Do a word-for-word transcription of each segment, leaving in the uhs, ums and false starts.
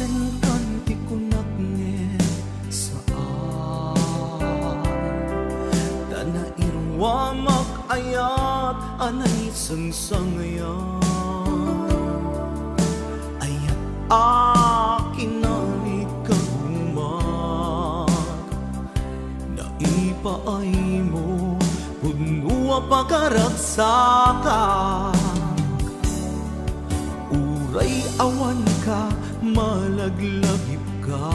Kanti kunak ngem saan, ta nairuam agayat a naisangsangayan. Ayat a kinalikagumak, naipaaymo, pudno a pakaragsakan. Uray awanka, malaglagipka.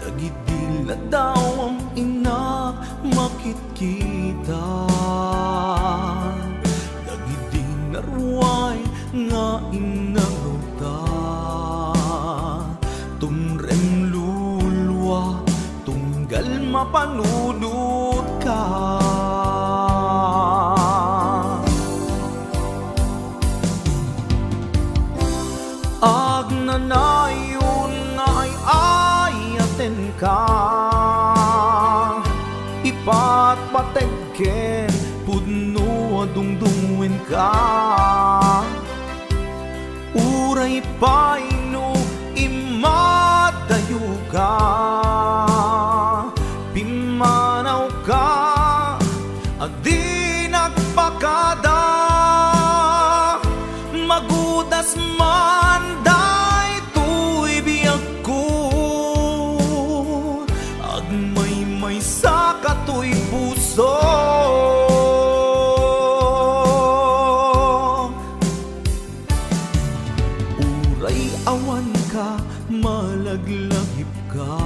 Dagidi ladawam innak makitkita. Dagidi naruay nga innangawta. Tumrem lulua, tunggal mapanunotka. Agnanayon nga ay-ayatenka, ipatpateg ken pudno a dungdungngoenka. Uray pay no immadayoka, pimmanawka a di nagpakada. Magudas man daytoy biagko, agmaymaysa katoy puso. Uray awanka, malaglagipka.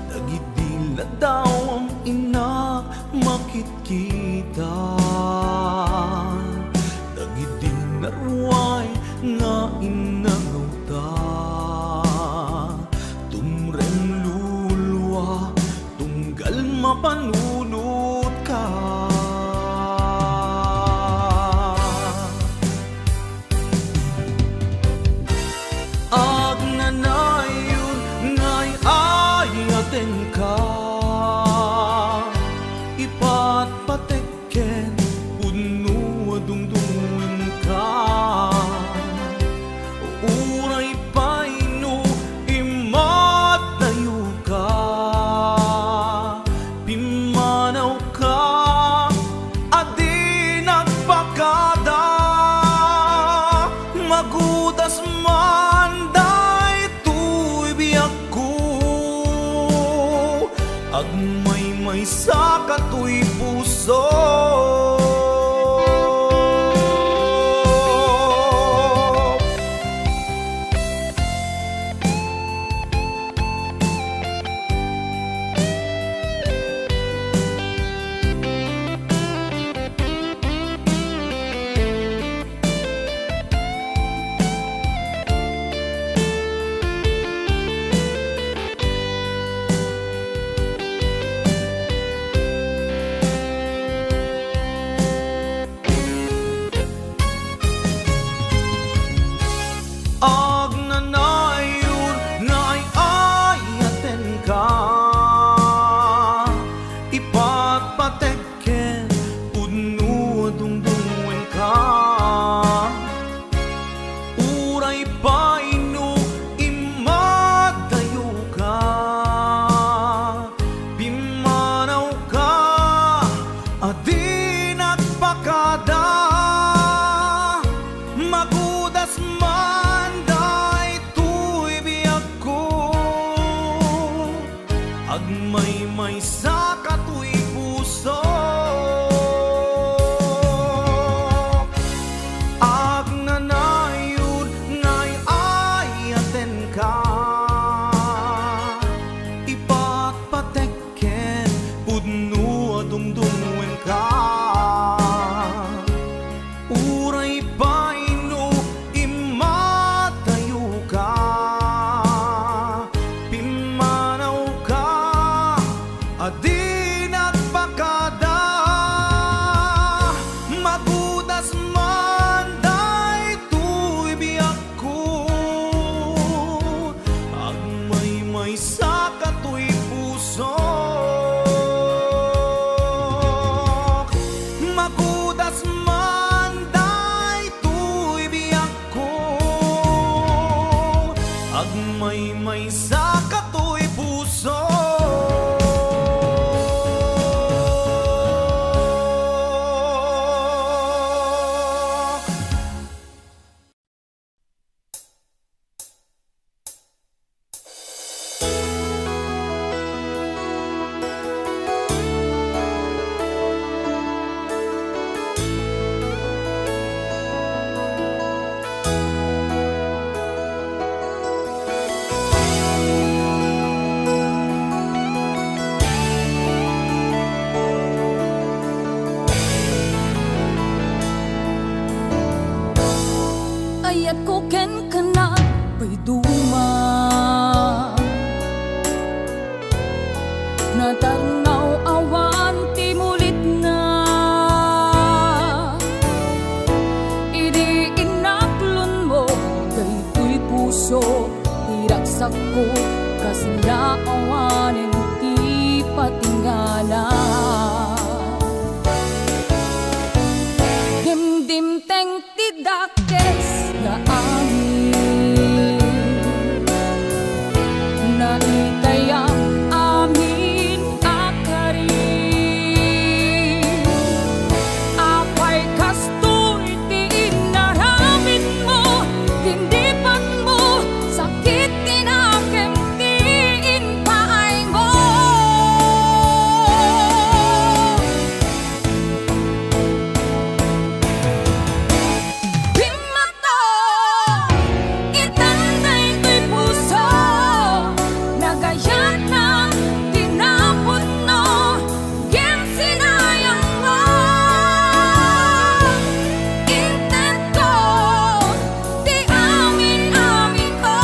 Dagidi ladawam innak makitkita. Dagidi naruay nga innangawta. Tumrem lulua, tunggal mapanunotka. Agnanayon nga ay-ayatenka, ipatpateg ken pudno a dungdungngoenka. Uray pay no immadayoka, pimmanawka a di nagpakada. Magudas man daytoy biagko, agmaymaysa katoy puso. Yatko kenkuana, payduma. Natarnaw awan ti mulitna. Idi inaklonmo daytoy puso, ti ragsakko, kasla awanen ti patingana. Dimdimteng ti dakes nga amin. Naitayam amin a kari. Apay kastoy ti inaramidmo, lindipanmo, sakit ti nakem ti impaaymo. Bimmato, itan daytoy puso, nagayatna ti napudno, ngem sinayangmo. Intedko ti amin-aminko,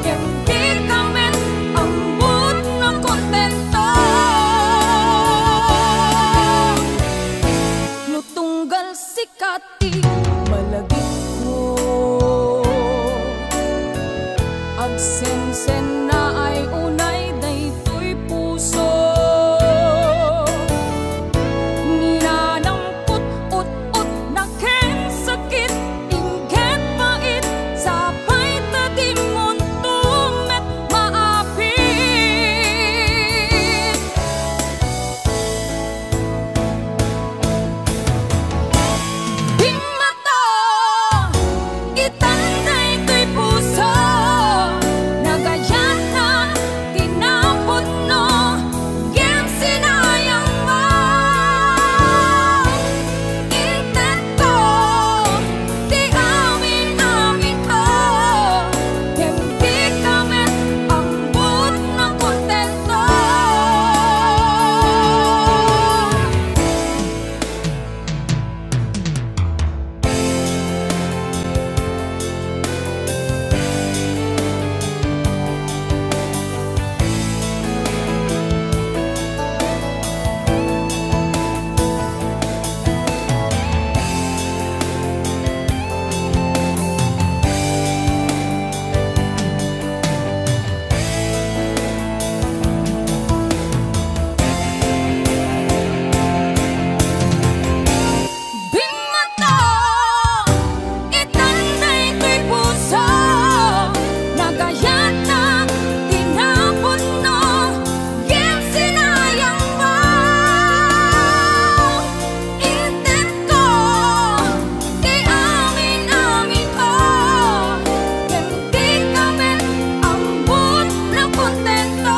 ngem dika met ammon a kontento. No tunggal sika ti malagipko, agsensennaay unay daytoy puso. Ninanampot ut-otna ken sakit, inggit pait, sapay ta dimonto met maapit. Bimmato, itan daytoy puso, nagayatna ti napudno, ngem sinayangmo. Intedko ti amin-aminko, ngem dika met ammon a kontento. Bimmato, itan daytoy puso, nagayatna ti napudno, ngem sinayangmo. Intedko ti amin-aminko, ngem dika met ammon a kontento.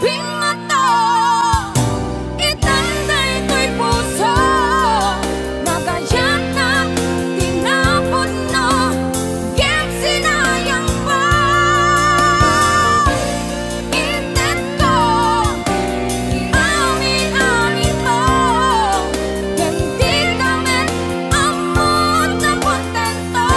Bimmato, itan daytoy puso, nagayatna ti napudno, ngem sinayangmo. Intedko ti amin-aminko, ngem dika met ammon a kontento.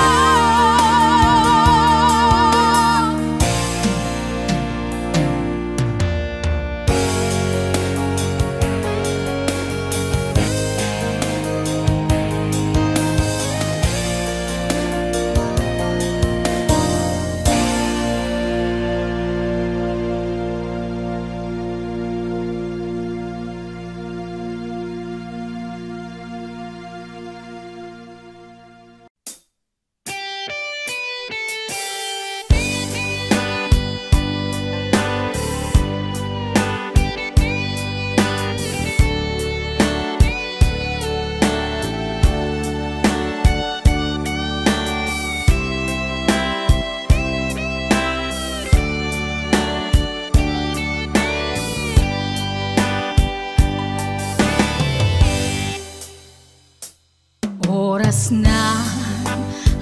Orasna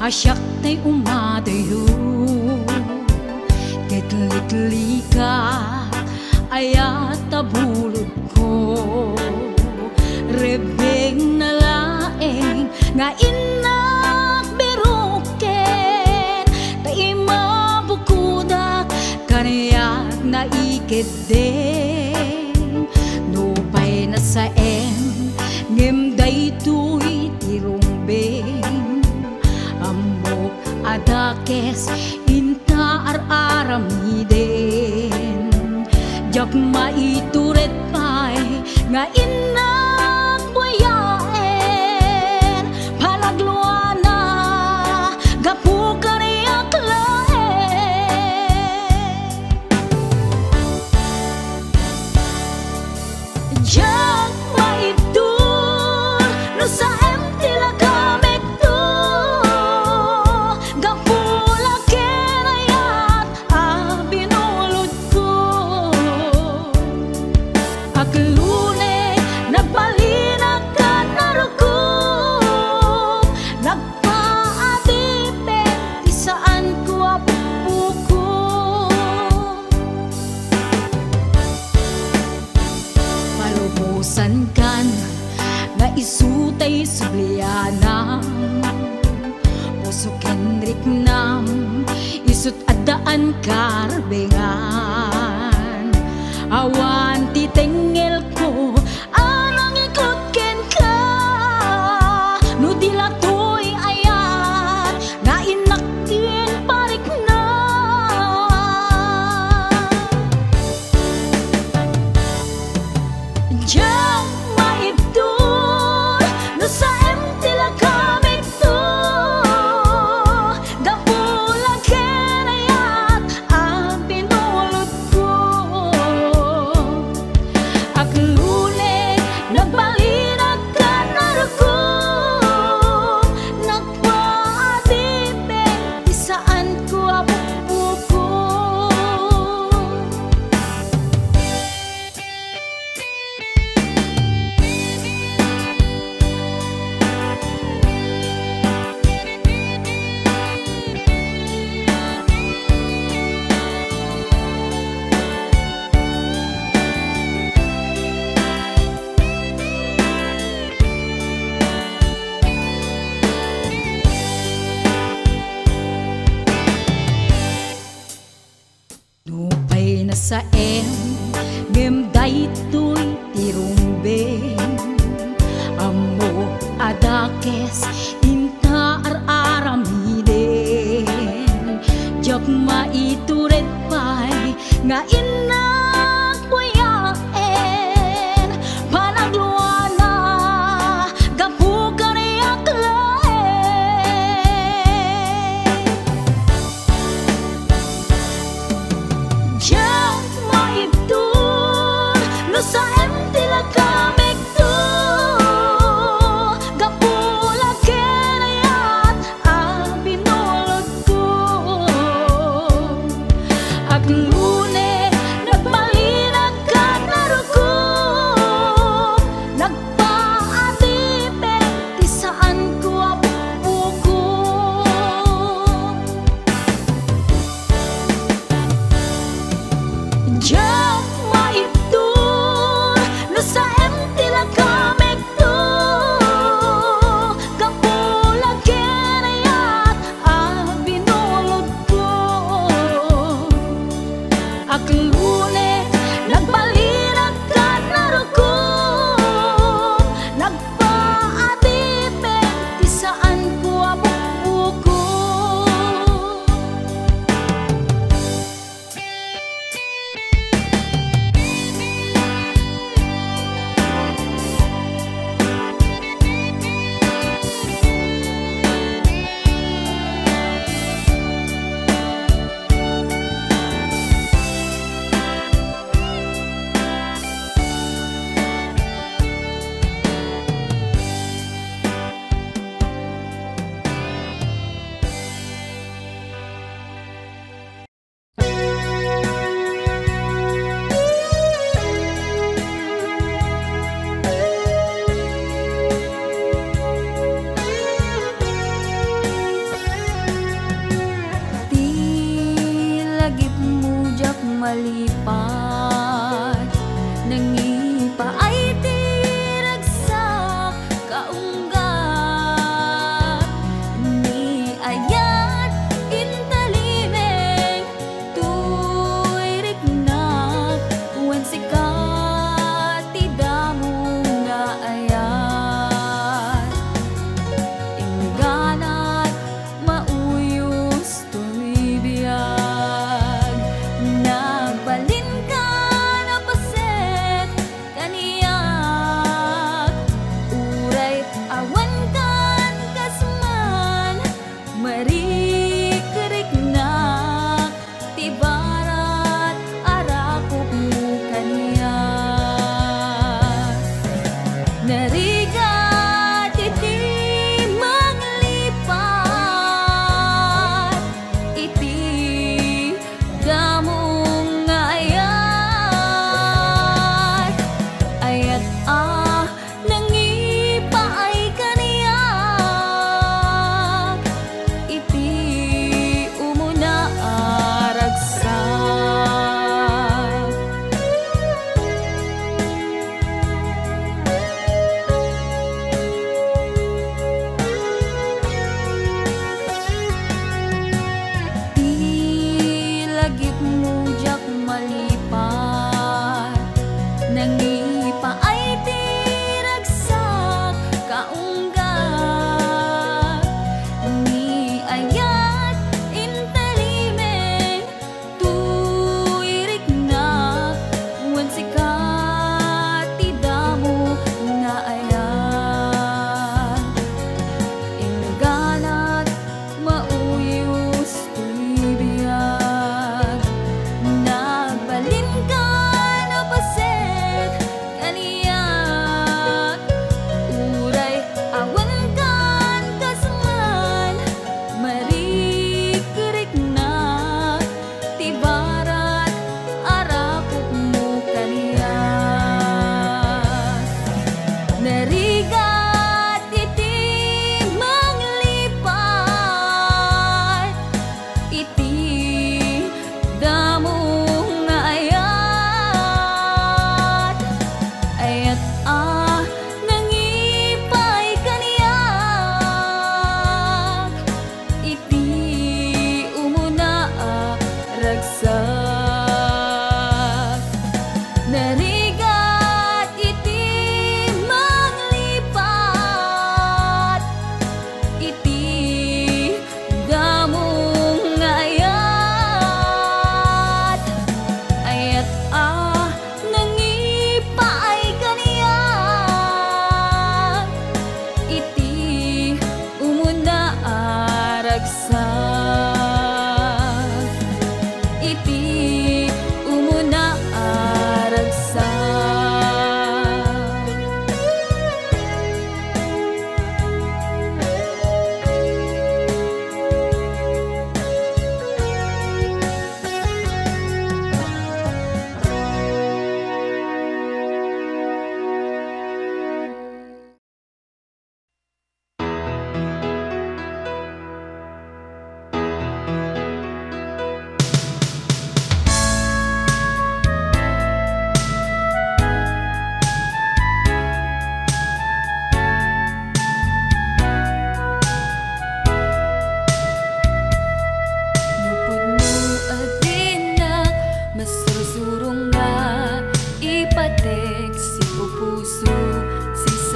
a siak tay umadayo, ket liklikat ayat Nabulodko, rebbengna laeng nga innak biroken, ta imabukodak kaniak naikeddeng. Nupay nasaem, ngem daytoy ti rumbeng. Ammok a dakes inta ar-aramiden. Diak maitured pay nga innak buyaen. Panagluana gapu kaniak laeng. Diak maibtur no saem ti lagamekto, gapu la ken ayat a binulodko. Aklone, nagbalinak ken narukom, nagpaadipen ti saanko a pukpukot. Malubosankan nga isu tay sublianam. Puso ken riknam, isut' addaan karbengan. Awan ti tengngelko a nangikot kenka. No di la toy ayat nga innak ti pariknam. Diak maibtur no saem ti lagamekto, gapu la ken ayat a binulodko. Aklone, nagbalinak ken narukom, nagpaadipen ti saanko a pukpukot. Nupay nasaem, ngem daytoy ti rumbeng. Ammok a dakes inta ar-aramiden. Diak maitured pay nga innak buyaen. Panagluana gapu kaniak laeng. Diak maibtur no sa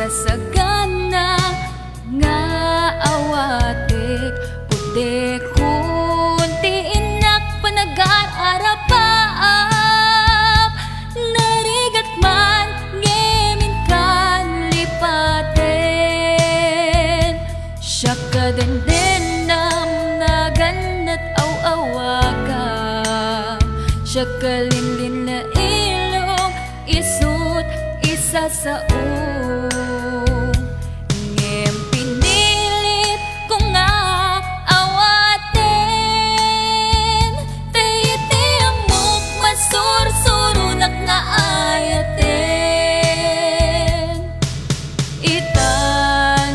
Sagana nga awatek, pudekon ti innak panagar-arapaap. Narigat man ngem inkan lipaten. Siak a dendennam, naganna't aw-awagam. Siak a linlinna ilong, isu't isasaom. Ngem pinilitko nga awaten, ta iti ammok masursuronak nga ayaten. Ita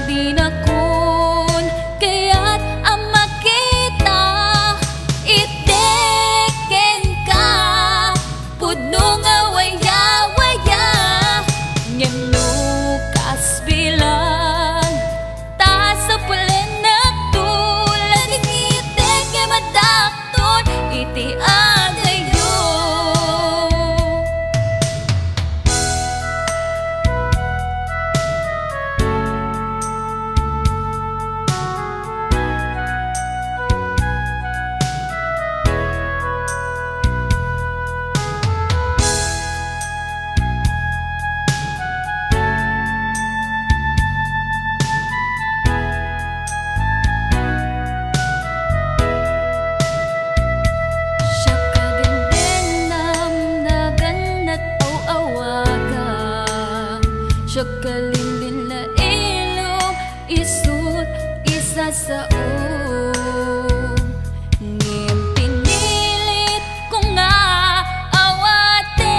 dinakon kayat a makita, iti kenka pudno nga waya-waya, ngem no kas bilang, ta sapulennakto, ladingit ket madakton iti adayyo. Siak a dendennam, naganna't aw-awagam. Siak a linlinna ilong, isu't isasaom. Ngem pinilitko nga awaten,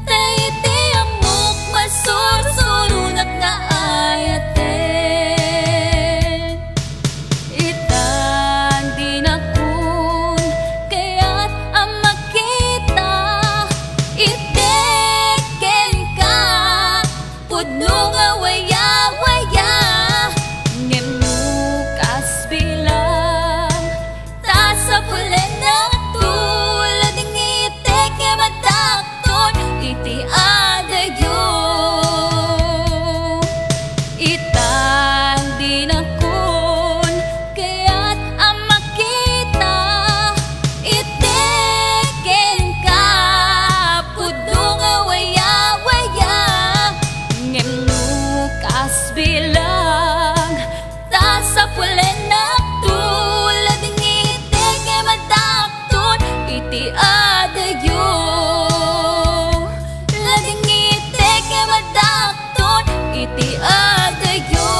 ta iti ammok masursuronak nga ayaten. Ita dinakon kayat a makita, iti kenka pudno nga waya-waya, ngem no kas bilang, ta sapulennakto, ladingit ket madakton iti adayyo. Ita dinakon kayat a makita, iti kenka pudno nga waya-waya, ngem no kas bilang, ta sapulennakto, ladingit ket madakton iti adayyo. Ladingit ket madakton iti adayyo.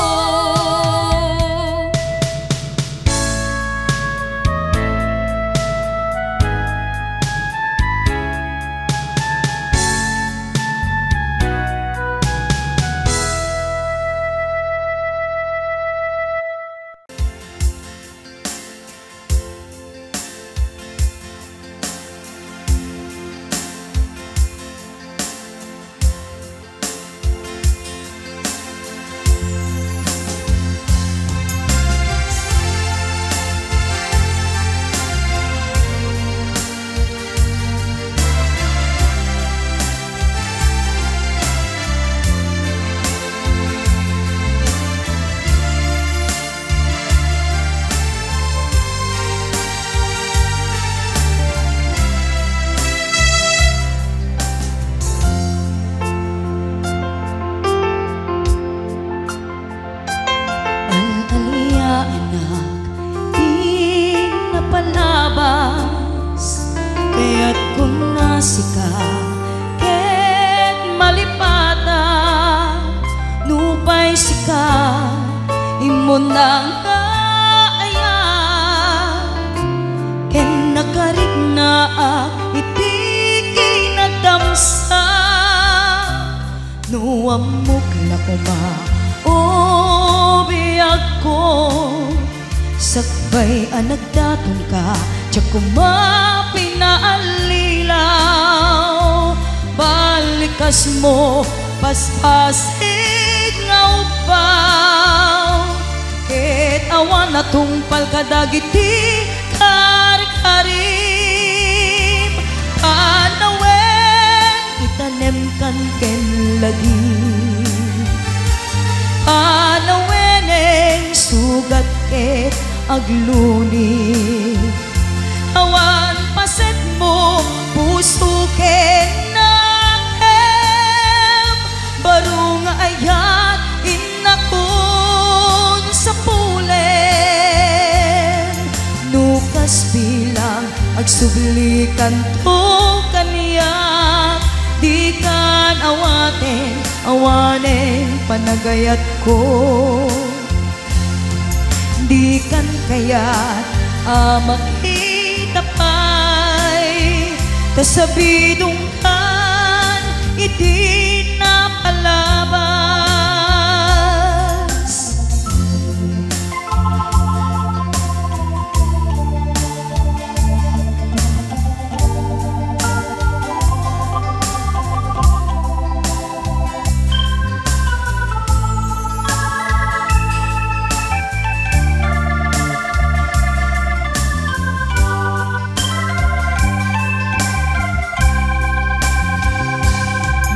Al-alia, anak, ti napalabas, kayat kuna sika, ket malipatan, nupay sika, immuna nga ayat, ken nakariknaak iti kinadamsa. No ammok la koma, o biagko, sakbay a nagdatonka, diak koma pinaallilaw. Balikasmo, paspasig nga ubbaw, ket awan a tungpal kadagiti karkarim. Panawen, itanemkan ken lagi. agluni. Awan pasetmo, puso ken nakem, baro nga ayat innakon sapulen. No kas bilang agsublikanto kaniak, dikan awaten, awanen panagayatko. Dikan kayat a makita pay, ta sabidongkan iti napalabas.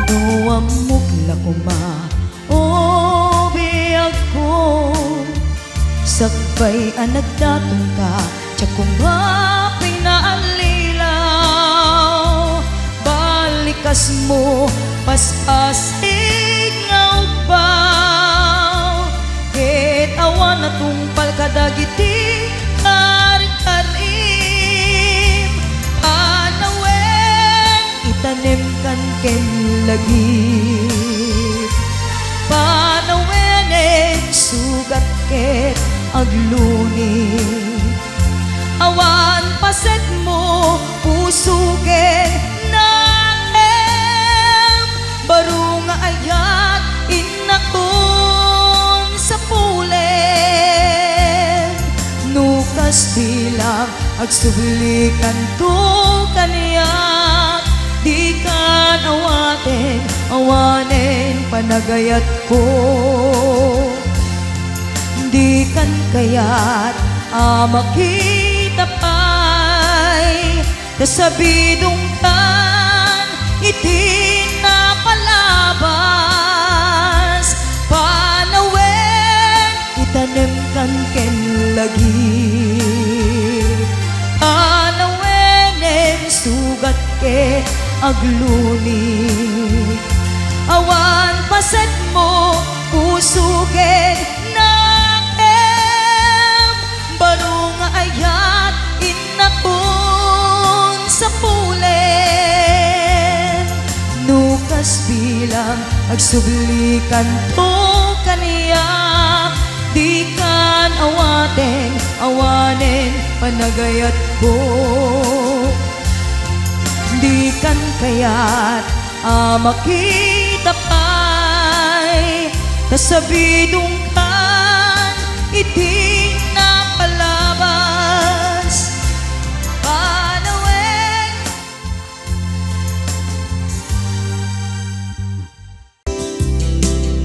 No ammok la koma, o biagko, sakbay a nagdatonka, diak koma pinaallilaw. Balikasmo, paspasig nga ugbaw, ket awan a tungpal kadagiti karkarim. Panawen, itanemkan ken lagip. Panawenen, sugat ket agluni. Awan pasetmo, puso ken nakem, baro nga ayat innakon sapulen. No kas bilang agsublikanto kaniak, dikan awaten, awanen panagayatko. Dikan kayat a makita pay, ta sabidongkan iti napalabas. Panawen, itanemkan ken lagip. Panawenen, sugat ket agluni. Awan pasetmo, puso ken nakem, baro nga ayat innakon sapulen. No kas bilang agsublikanto kaniak, dikan awaten, awanen panagayatko. Dikan kayat a makita pay, ta sabidongkan iti napalabas. Panawen.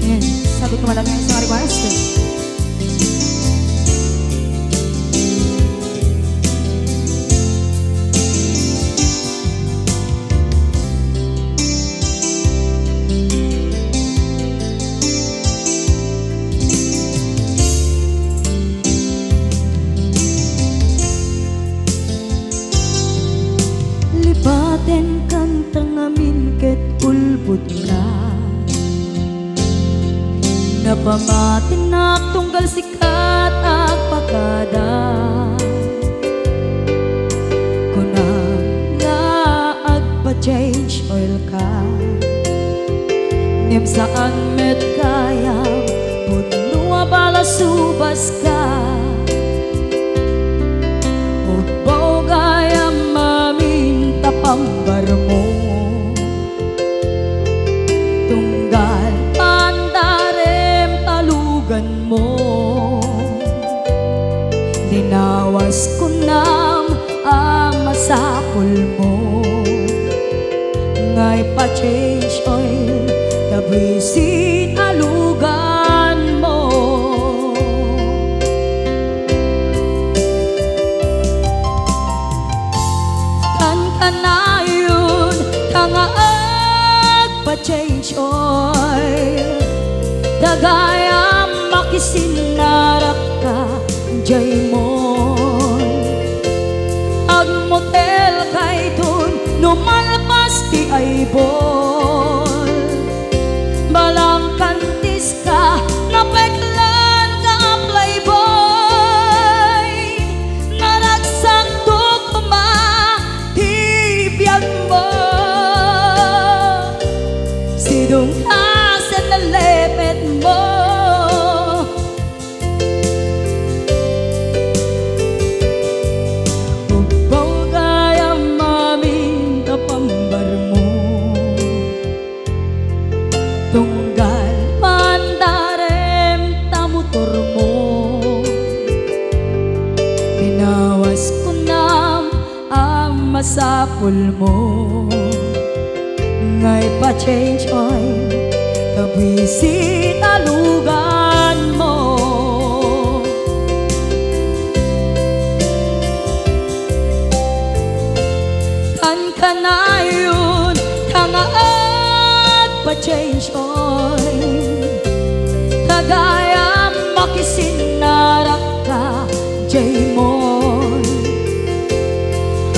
Ayan, sabi ko, malaki ang isang request. Lipatenkan ta ngamin ket ulbodka. Napamatinnak tunggal sika agpakada. Kunam nga agpa-change oil ka. Ngem saan met gayam, pudno a balasubas ka. Ubbaw gayam amin ta pambarmo. Tunggal pandarem ta luganmo. Dinawas kunam a masapulmo nga ipa-change oil ta buisit a luganmo. Kankanayon ta nga agpa-change oil, ta gayam makisinnarakka, jay mo ti aybol. Balangkantiska, napeklanka a playboy. Naragsakto koma ti biagmo. Sidongta sen nalepetmo. Ubbaw gayam amin ta pambarmo. Tunggal pandarem ta motormo. Binawas kunam a masapulmo. Nga ipa-change oil ta buisit a luganmo. Kankanayon ta nga agpa-change oil. Ta gayam makisinnarakka, Jaymon.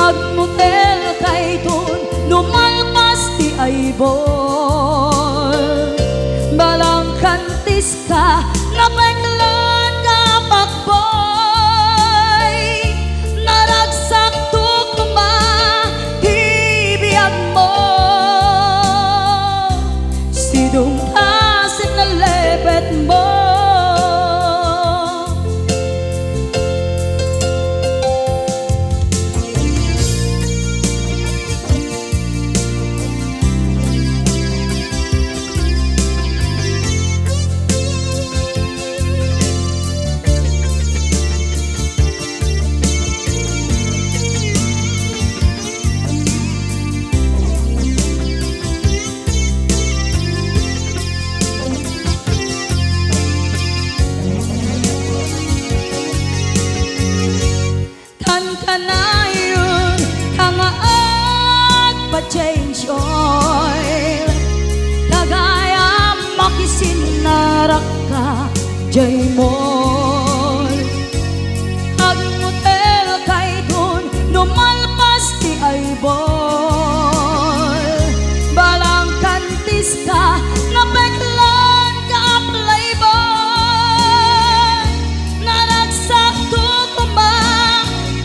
Agmotelka iton no malpas ti aybol. Balangkantiska, napeklanka a fuckboy. Naragsakto koma ti biagmo. Sidongta sen nalepetmo. Kankanayon ta nga agpa-change oil. Ta gayam makisinnarakka, Jaymon. Agmotelka iton no malpas ti aybol. Balangkantiska, napeklanka a playboy. Naragsakto koma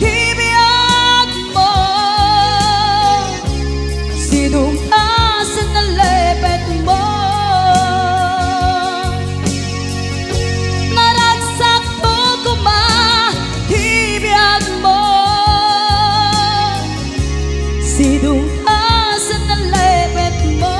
ti biagmo. Sidongta sen nalepetmo. Naragsakto koma ti biagmo. Sidongta sen nalepetmo.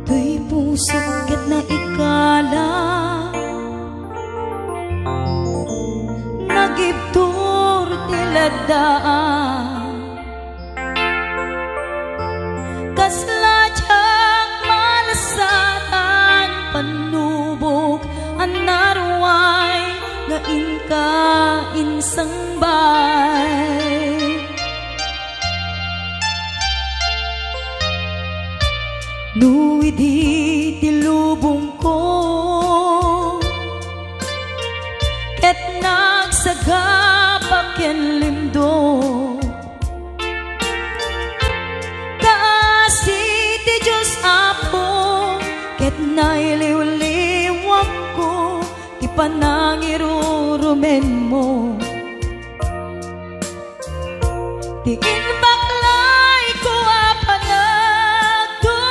Toy pusok ket naikala, nagibtur ti laddaak. Kasla diak malasatan pannubok a naruay nga inka insangbay. No idi ti lubongko ket nagsagaba ken limdo, kaasi ti Dios, Apo, ket nailiwliwakko ti panangirurumenmo. Ti imbaklayko a panagtuo,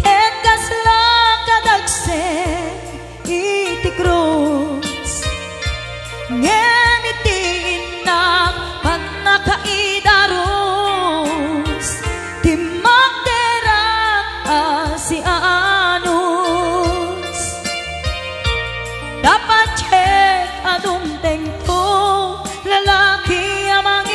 ket kasla kadagsen iti krus. Ngem iti innak pannakaidarus, timmakderak a siaanus. Dapat ket a dumtengto, lalaki a mang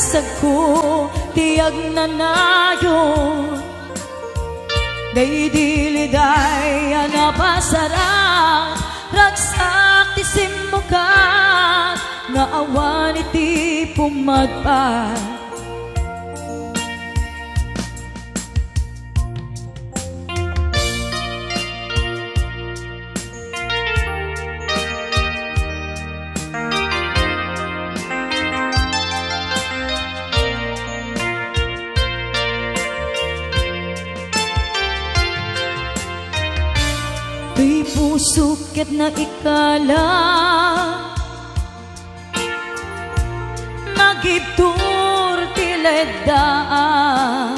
Sagko ti agnanayon, daydi liday a napasarak, ragsak ti simmukat nga awan iti pumadpad. Toy pusok ket naikala, nagibtur ti leddaan.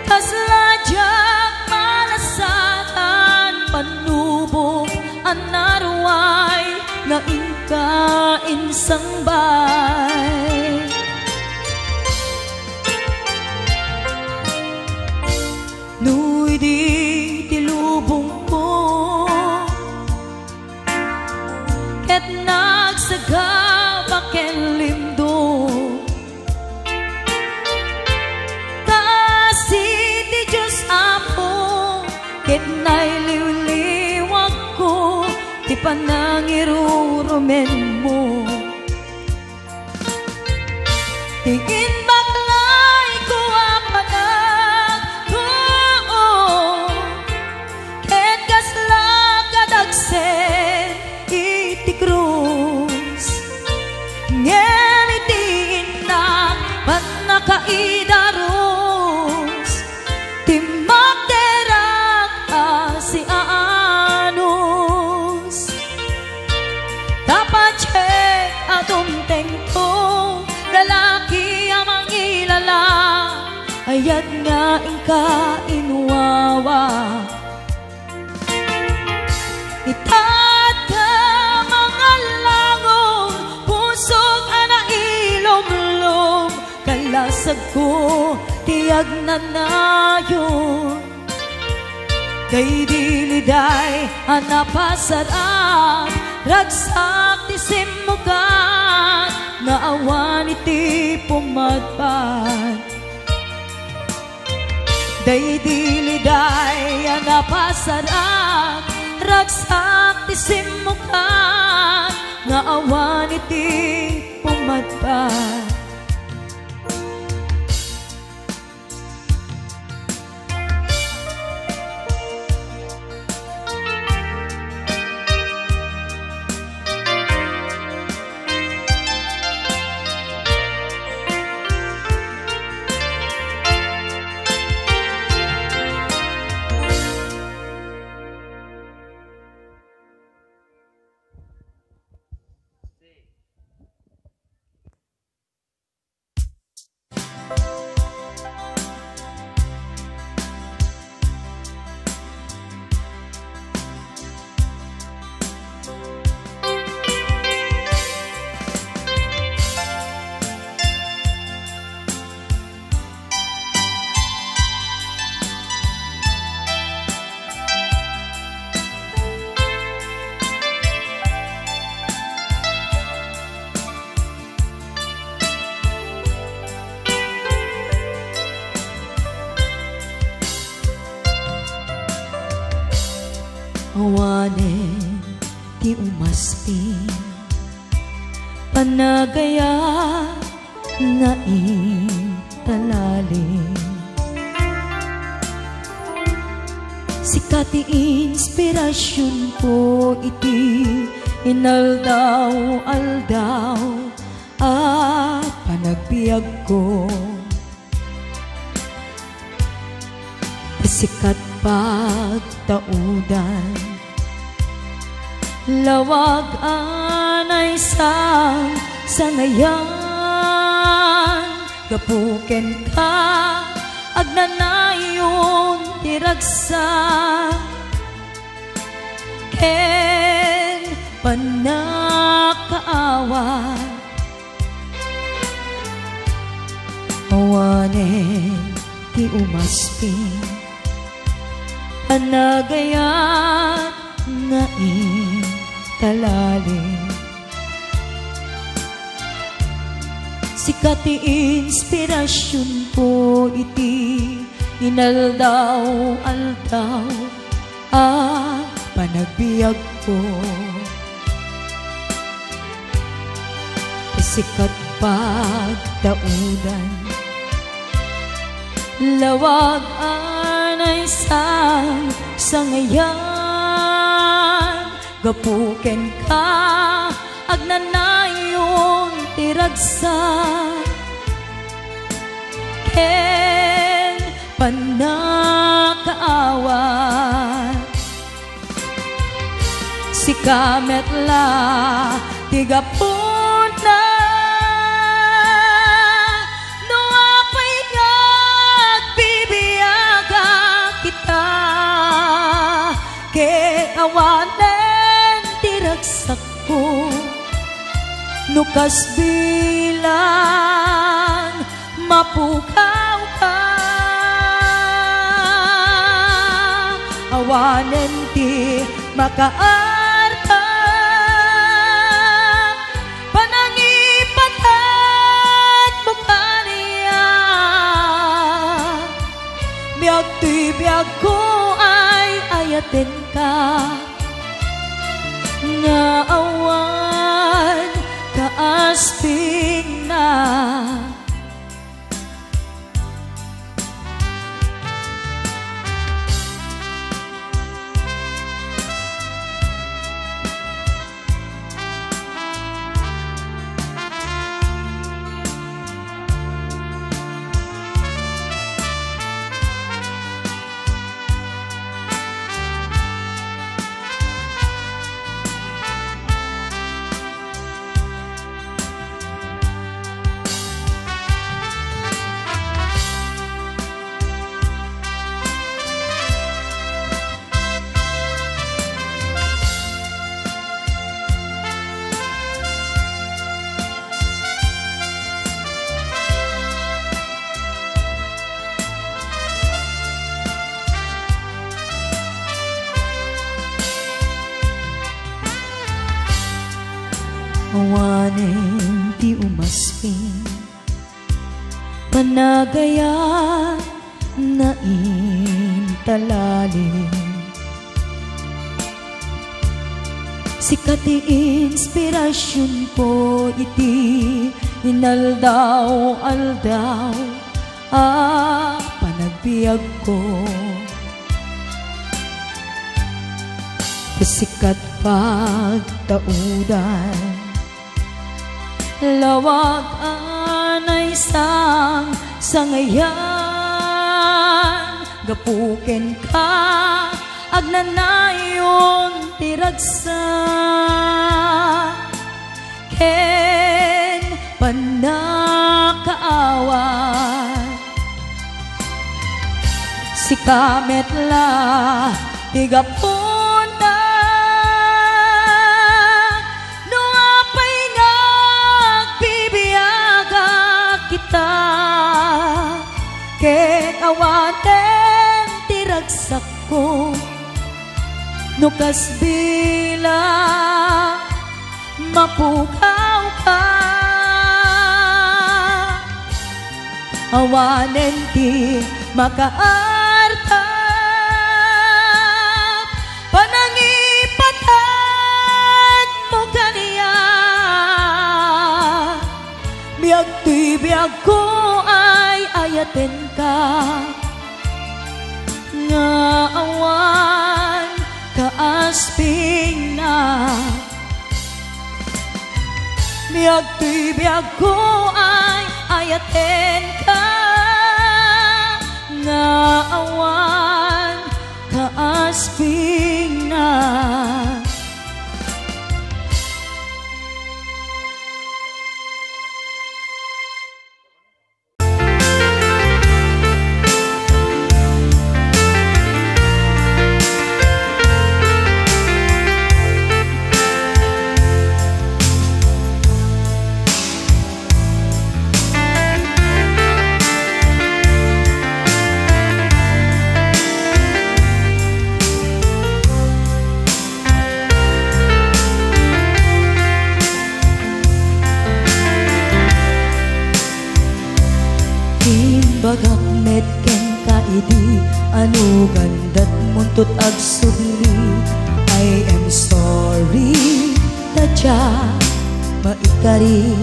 Kasla diak malasatan, pannubok a naruay nga inka insangbay. No idi ti lubongko ket nagsagaba ken limdong, kaasi ti Dios, Apo, ket nailiwliwagko ti panangirurumenmo. Ti imbaklayko a panagtuo, ket kasla kadagsen iti krus. Ngem iti innak pannakaidarus, timmakderak a siaanus. Ta patien a dumtengko, lalaki a mangilala, ayat nga inka inwawa. Itatka mangallangon, pusok a nailumlom, kalasagko ti agnanayon. Daydi liday a napasarak, ragsak ti simmukat nga awan iti pumadpad. Daydi liday a napasarak, ragsak ti simmukat nga awan iti pumadpad. Awanen ti umasping, panagayat nga intalaling. Sika ti inspirasionko iti inaldaw-aldaw a panagbiagko. Sikat pagtaudan, lawag a naisang sangayan, gapu kenka, agnanayon ti ragsak ken pannakaawat. Awanen ti umasping, panagayat nga intalaling. Sika ti inspirasionko iti inaldaw-aldaw a panagbiagko. Sikat pagtaudan, lawag a naisang sangayan, gapu kenka, agnanayon ti ragsak ken pannakaawat. Sika met la ti gapuna, no apay nga agbibiagak ita, ket awanen ti ragsakko, no kas bilang mapukawka, awanen ti makaartak, panangipatadmo kaniak, biag toy biagko ay ayatenka, nga awan kaaspingna. Awanen ti umasping, panagayat naintalalim. Sika ti inspirasionko iti inaldaw-aldaw a panagbiagko. Ti sikat pagtaudan, lawag a naisang sangayan, gapu kenka, agnanayon ti ragsak ken pannakaawat. Sika met la ti gapuna, no apay nga agbibiagak ita, ket awanen ti ragsakko, no kas bilang mapukawka, awanen ti makaartak, panangipatadmo kaniak, biag toy biagko ay ayatenka, nga awan kaaspingna. Biag toy biagko ay ayatenka, nga awan kaaspingna. Ibagak met kenka idi anugan datmuntot agsubli. I am sorry, ta diak maikari.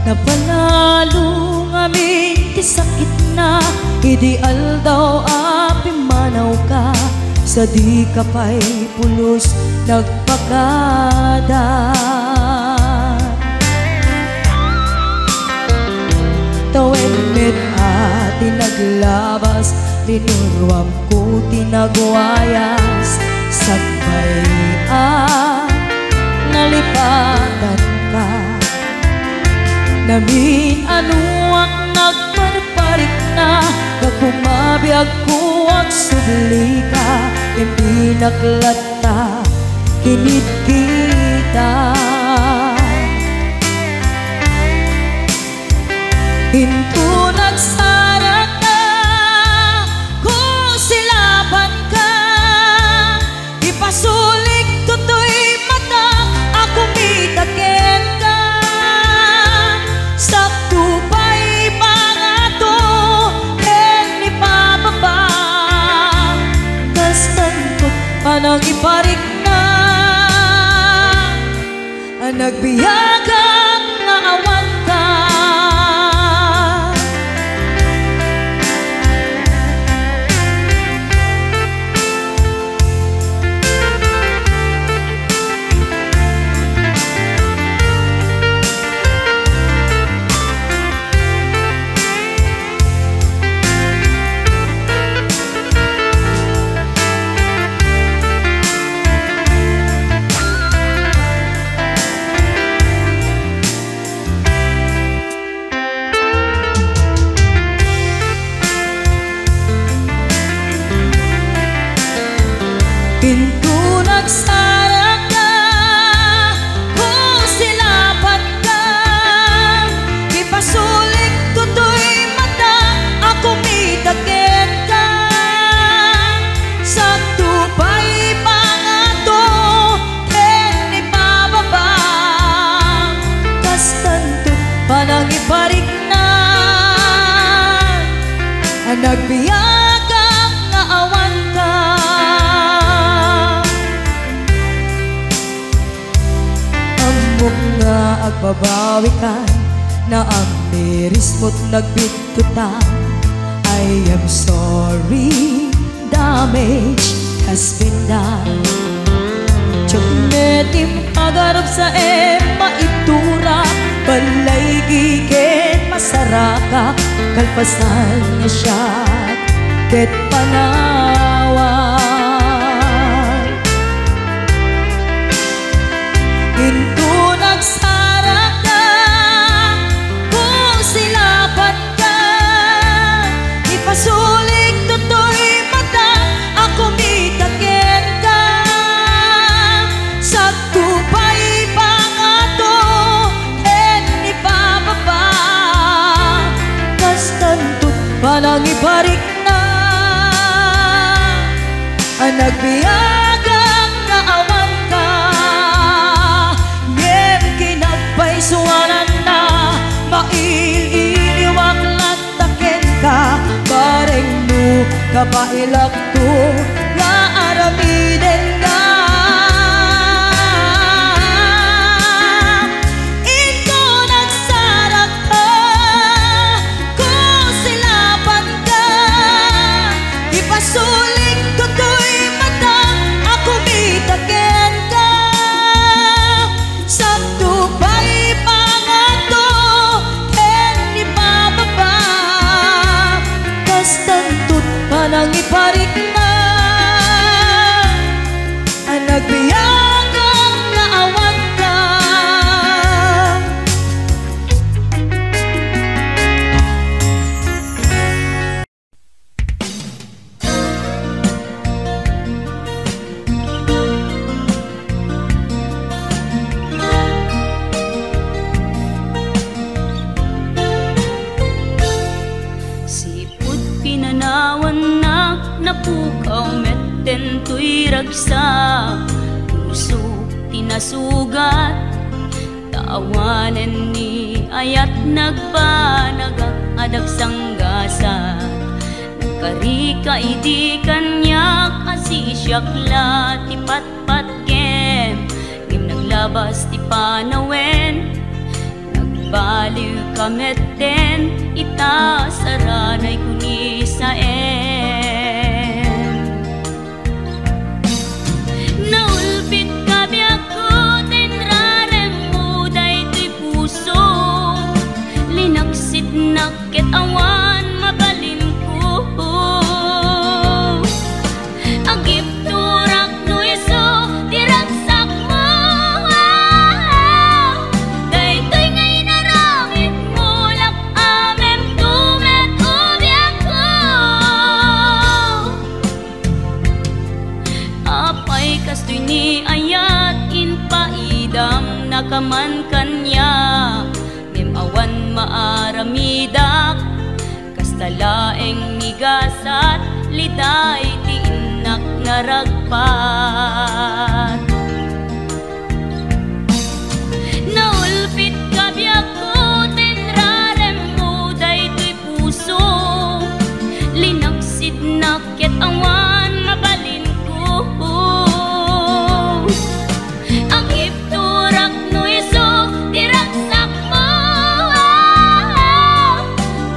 Napanalo ngamin ti sakitna idi aldaw a pimmanawka, sa dika pay pulos nagpakada. Tawen met a ti naglabas, linuruamko ti nagwayas, sakbay a nalipatanka. Namin-anoak nagparparikna, gapu mabiagko agsublika, ngem dinak latta kinitkita. Inton agsarakka, kusilapanka, ipasulikto toy matak a kumita kenka. Sakto pay pangato ken ipababa, kastanto panangiparikna. Nagbiagak nga awanka. Inton agsarakka, kusilapanka, ipasulikto toy matak a kumita kenka. Sakto pay pangato ken ipababa, kastanto panangiparikna. Nagbiagak nga awanka. Ammok nga agbabawikan, naamirismo't nagbitkutan. I am sorry, damage has been done. Diak met impagarupsaem maitura, ballaygi ken masarakak, kalpasan nga siak ket panawak. Inton agsarakka, kusilapanka, ipasulikto toy matak a kumita kenka. Sakto pay pangato ken ipababa, kastanto panangiparikna. Nagbiagak nga awanka, ngem kinapaysuananna, mail-iliwak latta kenka, bareng no kabaelakto nga aramidenka. Inton agsarakka, kusilapanka, ipasulikto toy matak a kumita kenka. Sakto pay pangato ken ipababa, kastanto't panangiparikna. Nagbiagak nga awanka. Sipud pinanawannak, napukaw met dentoy ragsak. Pusok ti nasugat, ta awanen ni ayat nagbanagak a dagsangga. Nagkarika idi kaniak a sisiak la ti patpatgem, ngem naglabas ti panawen. Nagbaliwka metten ita saranay kunisaem. Naulpitka biagko ta inraremmo daytoy puso. Linaksitnak ket awan mabalinko. Agipturak no isu ti ragsakmo. Daytoy nga inaramidmo, lak-amemto met ubiakko. Apay kastoy ni ayat, impaidamnaka man kaniak, ngem awan maaramidak. Kasta laeng ni gasat, liday ti innak naragpat. Naulpitka biagko ta inraremmo daytoy puso. Linaksidnak ket awan mabalinko. Agipturak no isu ti ragsakmo.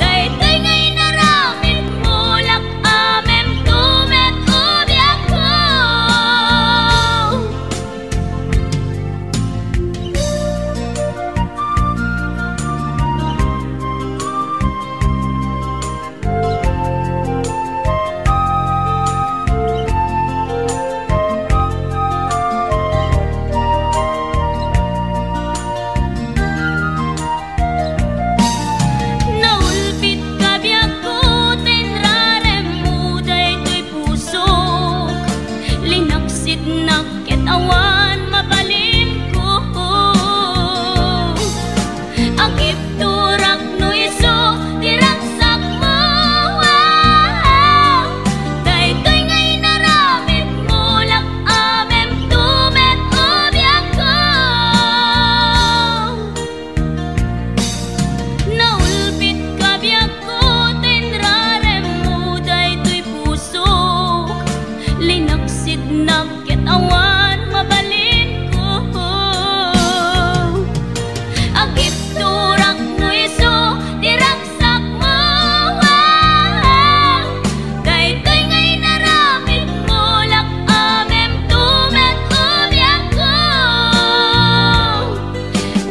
Daytoy nga inaramidmo, lak-amemto met ubiakko. Naulpitka biagko ta inraremmo daytoy pusok. Linaksitnak ket awan mabalinko. Agipturak no isu ti ragsakmo. Daytoy nga inaramidmo, lak-amemto met ubiakko. Naulpitka biagko ta inraremmo daytoy pusok. Linaksitnak ket awan mabalinko. Agipturak no isu ti ragsakmo. Daytoy nga inaramidmo, lak-amemto met ubiakko.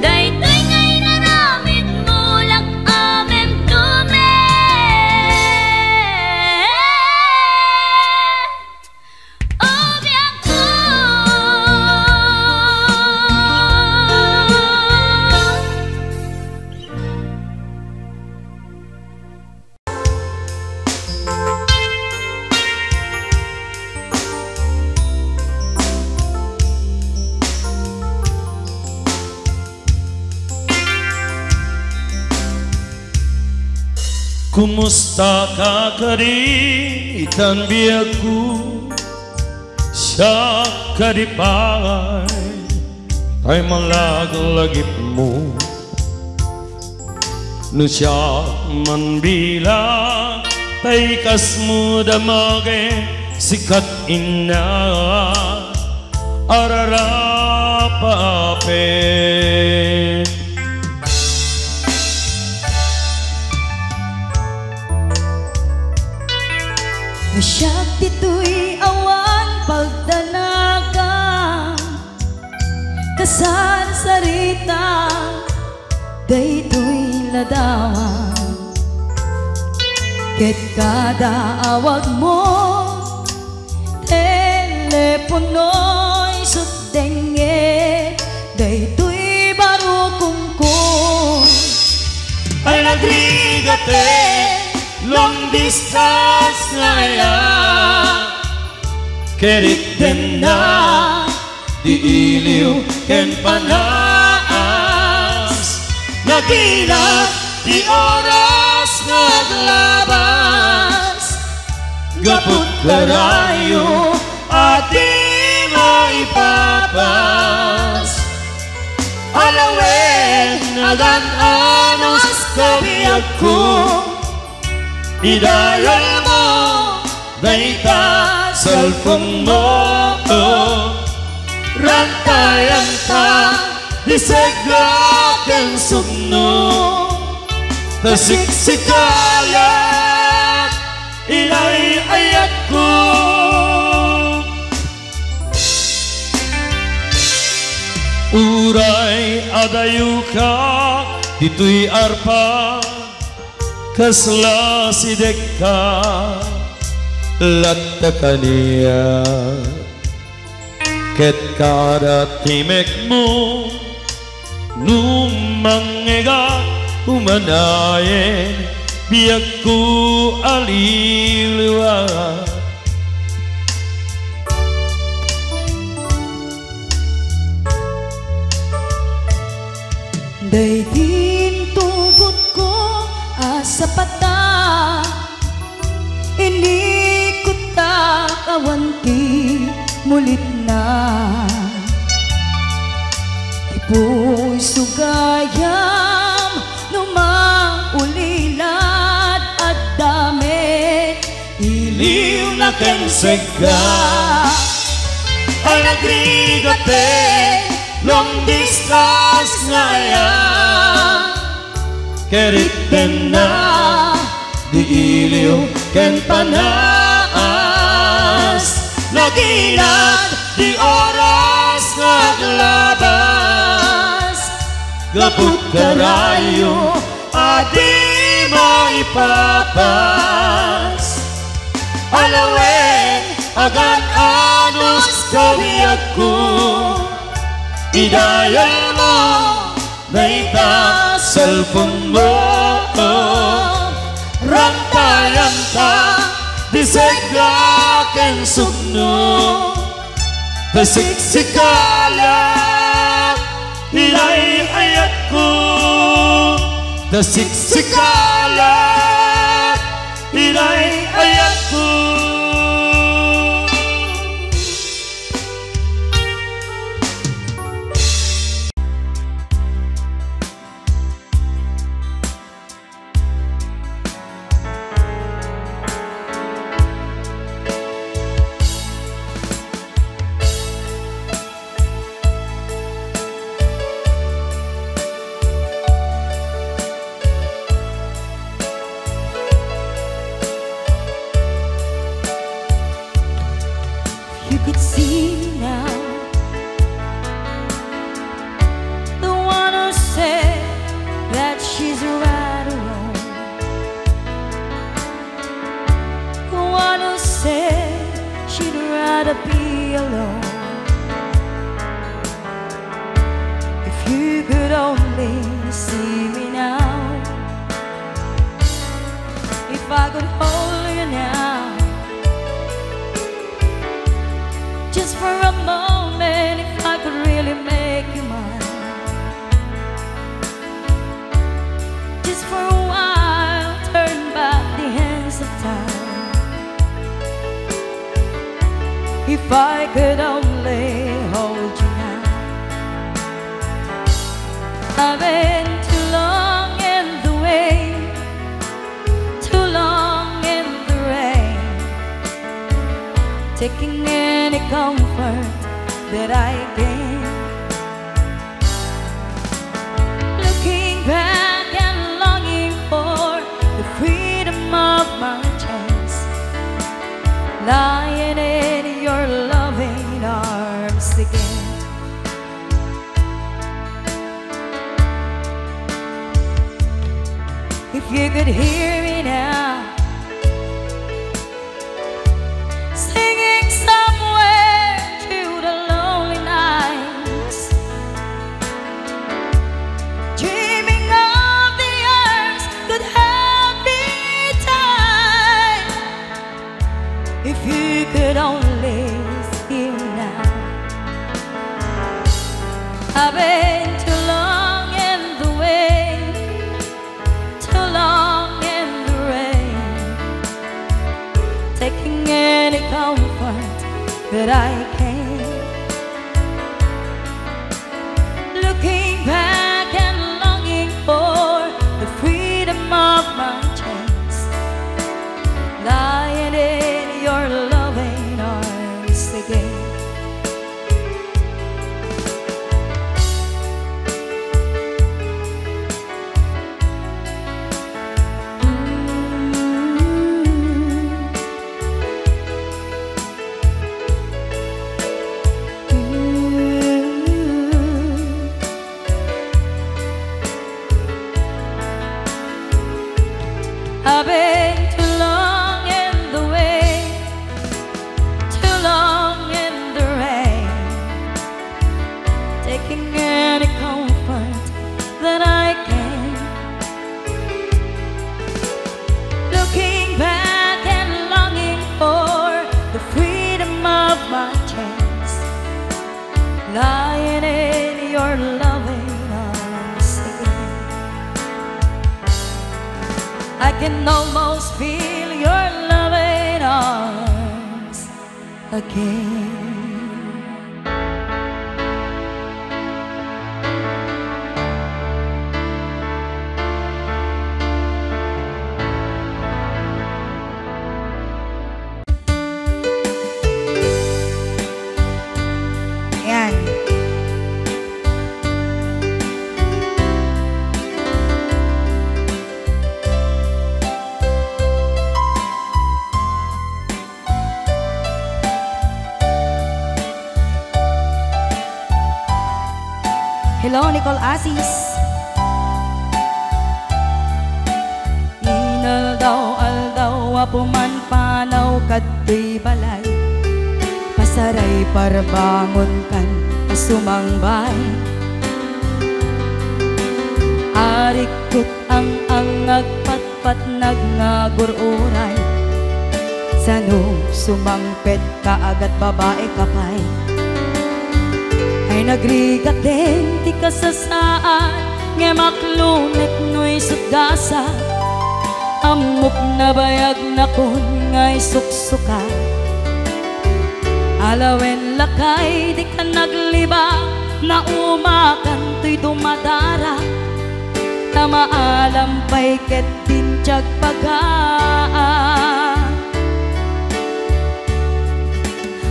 Daytoy nga inaramidmo, lak-amemto met ubiakko. Kumusta ka kadi itan biagko? Siak kadi pay tay malaglagipmo. No siak man bilang tay kasmo damagem, sikat inna, ararapapem. No siak ditoy awan pagdanagan, kasarsarita daytoy ladawan. Ket kada awagmo, telepono isu dengngeg daytoy barukongko. Ay, nagrigat ti long distance nga aya, ket itdenna ti iliw ken panaas. Naginat ti oras nga aglabas, gapu ti karayo a di maipapas. Alawen, nagan-anos ka biagko. Idayalmo dayta cellphone-mo. Rantayanta di segga ken sugno. Ta siksika la, inay, ayatko. Uray adayoka ditoy arpa, kasla sidekka latta kaniak. Ket kada timekmo, no mangngegak, umanayen biagko a liwliwa. Daydi intugotko a sapata, inikottak awan ti mulitna. Ti puyso gayam no maulilad, adda met iliwna ken segga. Ay, nagrigat ti long distance nga aya. Kerittenna di iliw ken panaas. Naginat di oras nga aglabas. Gapu ta rayo a di maipapas. Alawen, agan-anos ta biagko. Idayalmo dayta cellphone-mo. Rantayanta di segga ken sugno. Ta siksika la, inay, ayatko. Ta siksika la, inay, ayatko. You could see me now, the one who said that she's right alone, the one who said she'd rather be alone. If you could only see me now, if I could hold you now, just for a moment, if I could really make you mine. Just for a while, turn back the hands of time. If I could only hold you now. I've been too long in the way, too long in the rain, taking any comfort that I gain. Looking back and longing for the freedom of my chance, lying in your loving arms again. If you could hear me now, singing somewhere through the lonely nights, dreaming of the years could have been time. If you could only see me now. I've been too long in the way, too long in the rain, taking any comfort that I can. Looking back and longing for the freedom of my chance, Almost feel your loving arms again. Ayan. Hello, Nicole Asis. Inaldaw-aldaw, apo man panaw kadtoy balay. Pasaray parbangonkan a sumangbay. Arikot ang-ang agpatpat nagngagur-uray. Sano sumangpet ka agat babae ka pay? Ay nagrigat din ti kasasaad, ngem aklunekno isut gasa. Ammok nabayag nakon nga isuksuka. Alawen lakay di ka nagliba, naumakan toy dumadara. Ta maalam pay ket din ti agpagaan.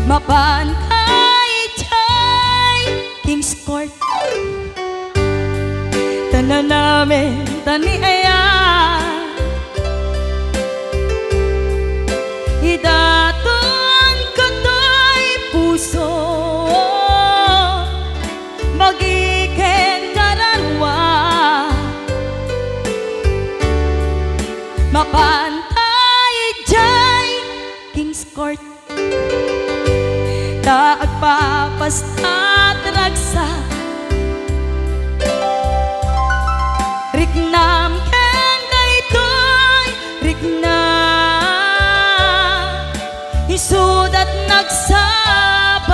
Mapan ka idiay King's Court. Ta nanamen ta ni aya. Idaton katoy puso. Bagi ken kararua. Mapan ta idiay King's Court. Ta agpapastat ragsak. Riknam ken daytoy, riknam. Isudat nagsabay.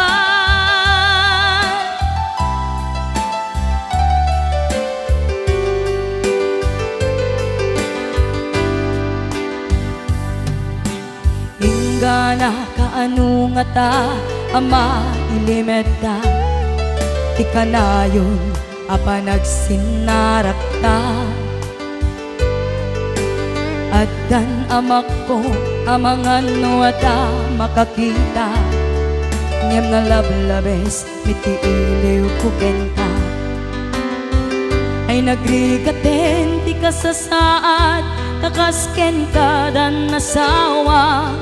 Inggana kaano ngata a mailimedda ti kanayon a panagsinnarakta. Addan amakko a mangan no adda makakita, ngem nalablabes met ti iliwko kenka. Ay nagrigaten ti kasasaad, ta kas kenka dan nasawa,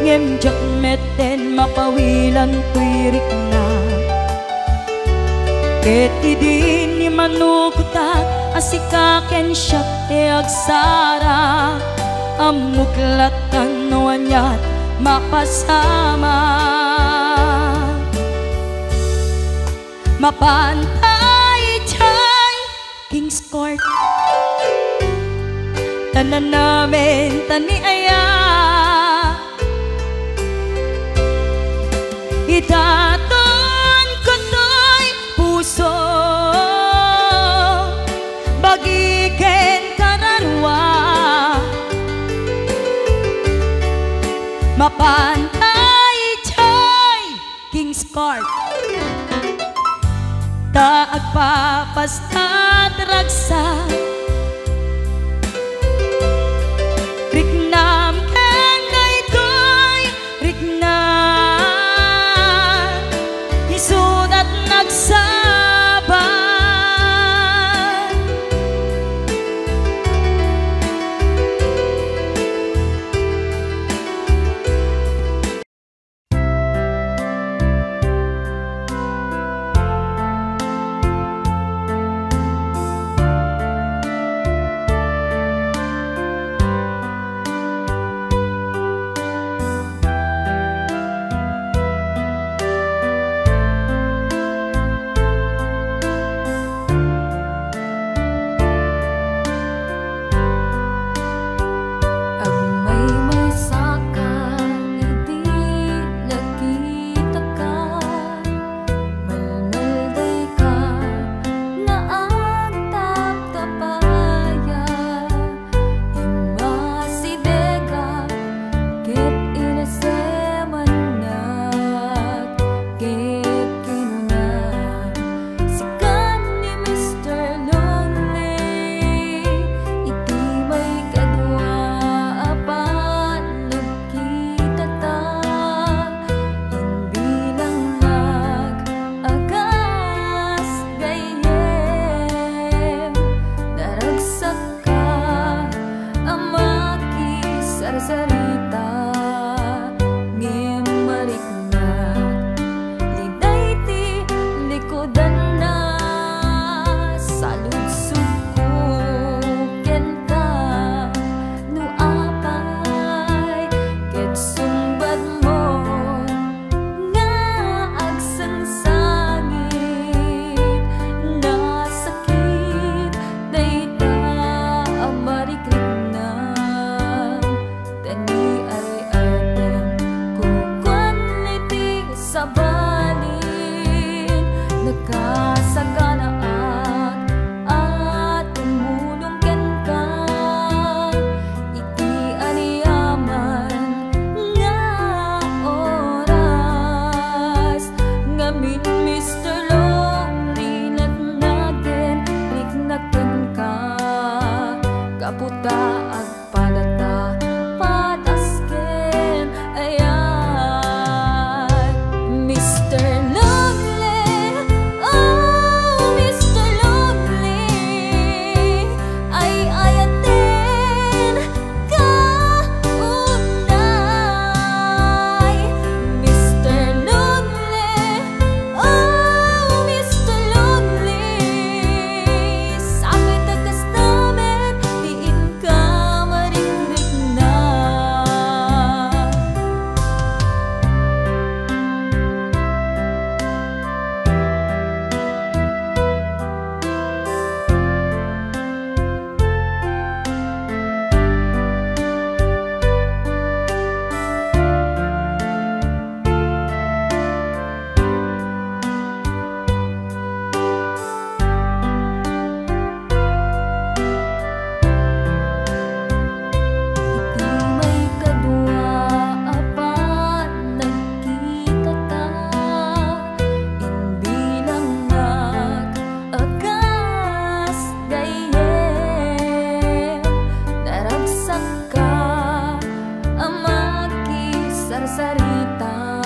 ngem diak metten mapawilan toy rikna. Ket idi ni manukotak a sika ken siak ti agsara, ammok lattan no aniat mapasamak. Mapan ta idiay King's Court. Ta nanamen ta ni aya. Idaton ko toy puso. Bagi ken kararua. Mapan ta idiay King's Court. Ta agpapastat ragsak. Riknam ken daytoy, riknam. Isudat nagsabay. Sarita,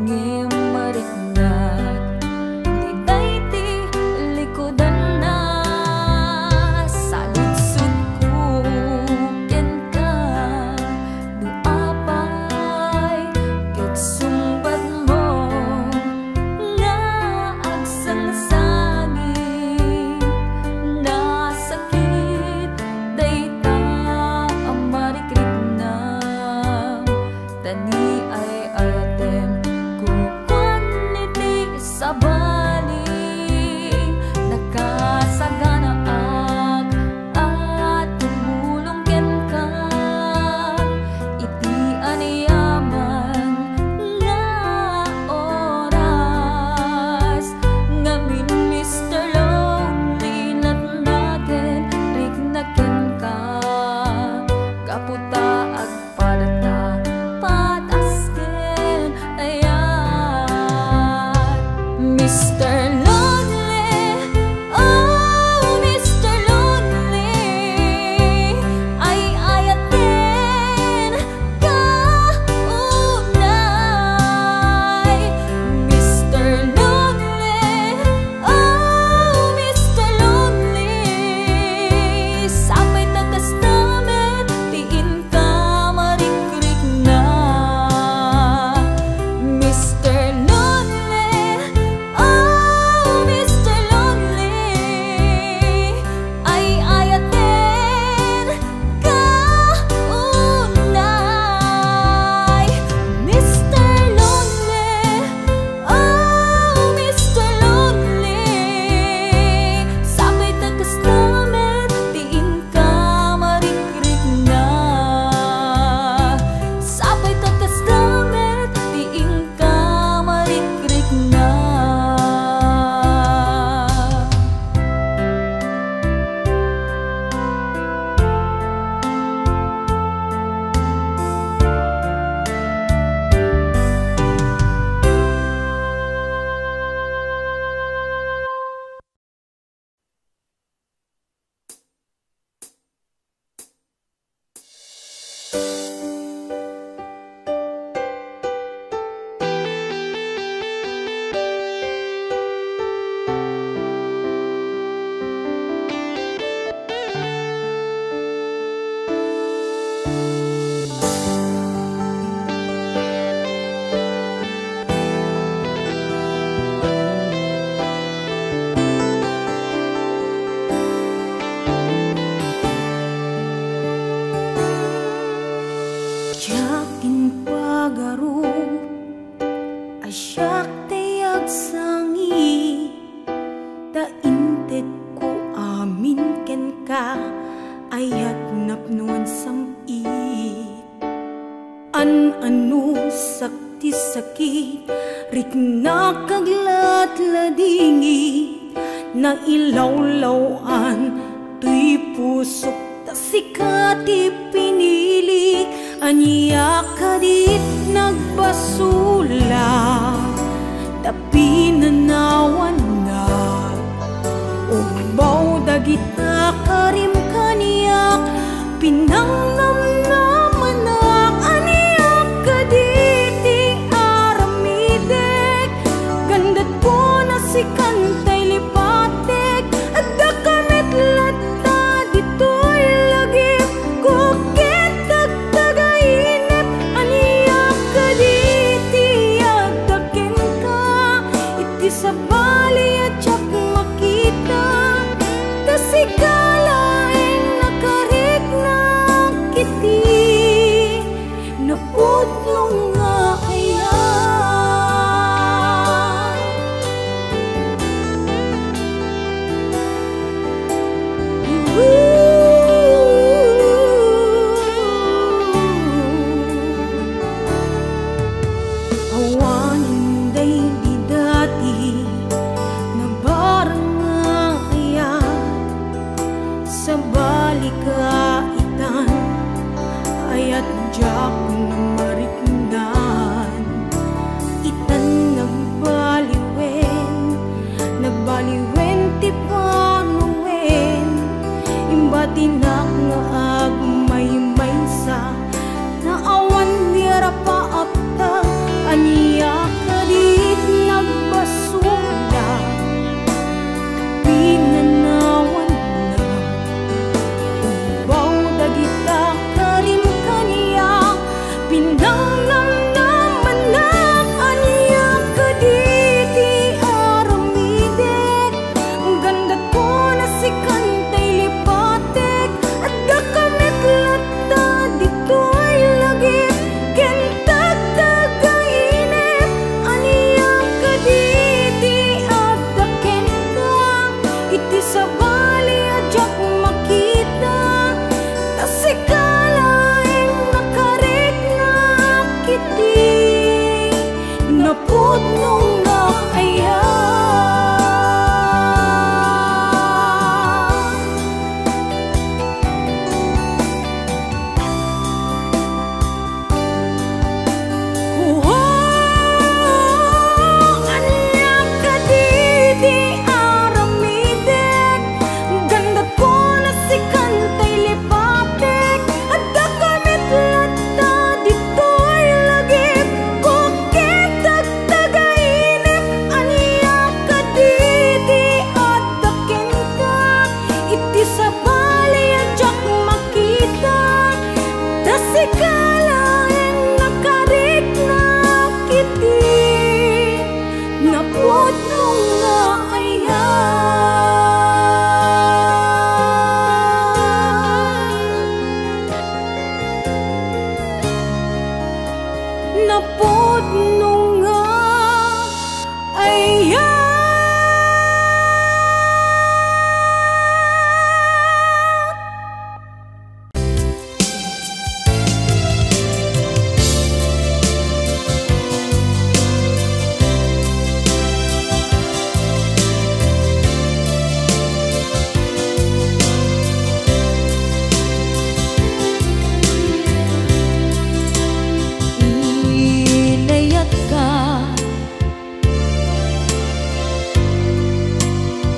ngem mariknak ni daydi likudanna. Saludsodko kenka, no apay ket sungbatmo nga agsangsangi. Nasakit dayta a marikriknam, ta ni ay-ayatem kukuan iti sabali. Nakasaganaak a tumulong kenka iti aniaman nga oras. Ngamin, Mister Lonely, natnaken, riknak kenka, gapu ta agpadata patas ken ayat. Mister Lonely, oh, Mister Lonely, ay-ayaten ka unay, Mister Lonely. Oh, Mister Lonely, sapay ta kasta met ti inka marikrikna. Mister Lonely, oh, Mister Lonely, ay-ayaten ka unay, Mister Lonely. Oh, Mister Lonely, sapay ta kasta met ti inka marikrikna. Sapay ta kasta met ti inka marikrikna. Diak impagarup a siak ti agsangit, ta intedko amin kenka, ayat napnoan sam-it. An-anusak ti sakit, riknak agladladingit, nailawlaw-an toy pusok, ta sika ti pinilik. Ania kadit nagbasolak, ta pinanawannak. Ugbaw dagita karim kaniak, pinangnamnamanak. Ania kaditi aramidek? Gandetko a sikan tay lipatek. Addaka met latta ditoy lagipko ket tagtagainep. Ania kaditi adda kenka iti sabali a diak makita? Ta sika laeng nakariknak iti naputlong nga ayat. Awanen daydi dati nabarang nga ayat, sabali ka itan, ayat diak marikna. Napudno nga ayat. Inayatka,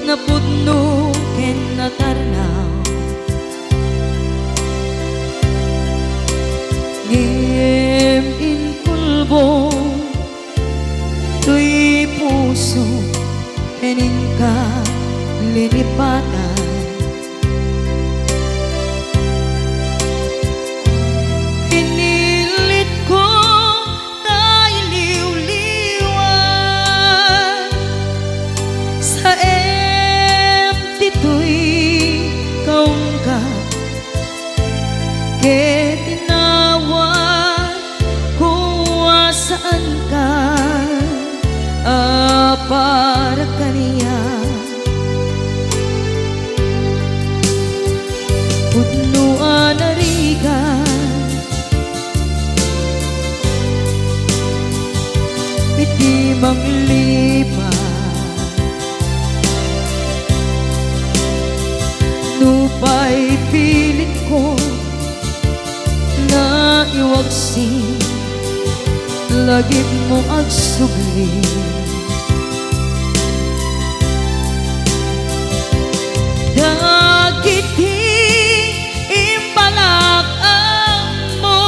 napudno ken natarnaw. Ngem inkulbong toy puso ken inka linipatan. Pinilitko nga iliwliwan, saem ditoy kaungkat, ket inawat ko a saanka a para kaniak. Pudno a narigat iti manglipat. Nupay pilitko nga iwaksi, lagipmo agsubli. Dagiti imbalak-ammo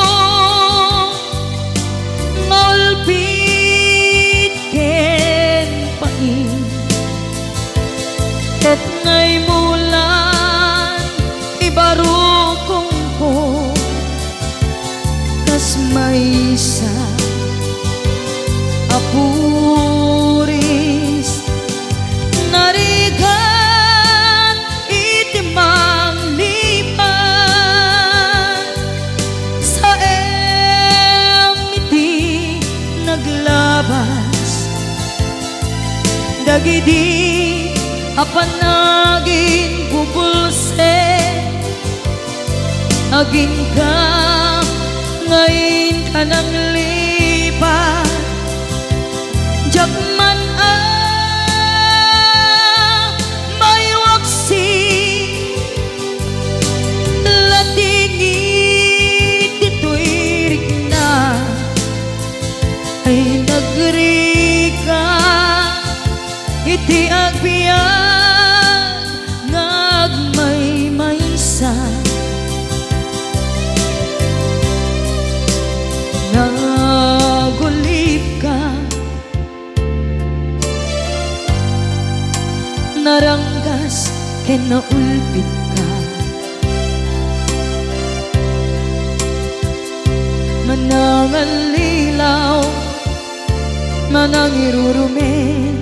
nga ulpit ken pait, ket nga imulan ti barukongko, kas maysa a puris narigat iti manglipat, saem iti naglabas dagidi a panaginbubulsek. Agingga nga inka nanglipat, diak man a maiwaksi. Ladingit ditoy rikna ay nagrigat iti agbiag nga agmaymaysa. Nagulipka, naranggas ken naulpitka. Manangallilaw, manangirurumen,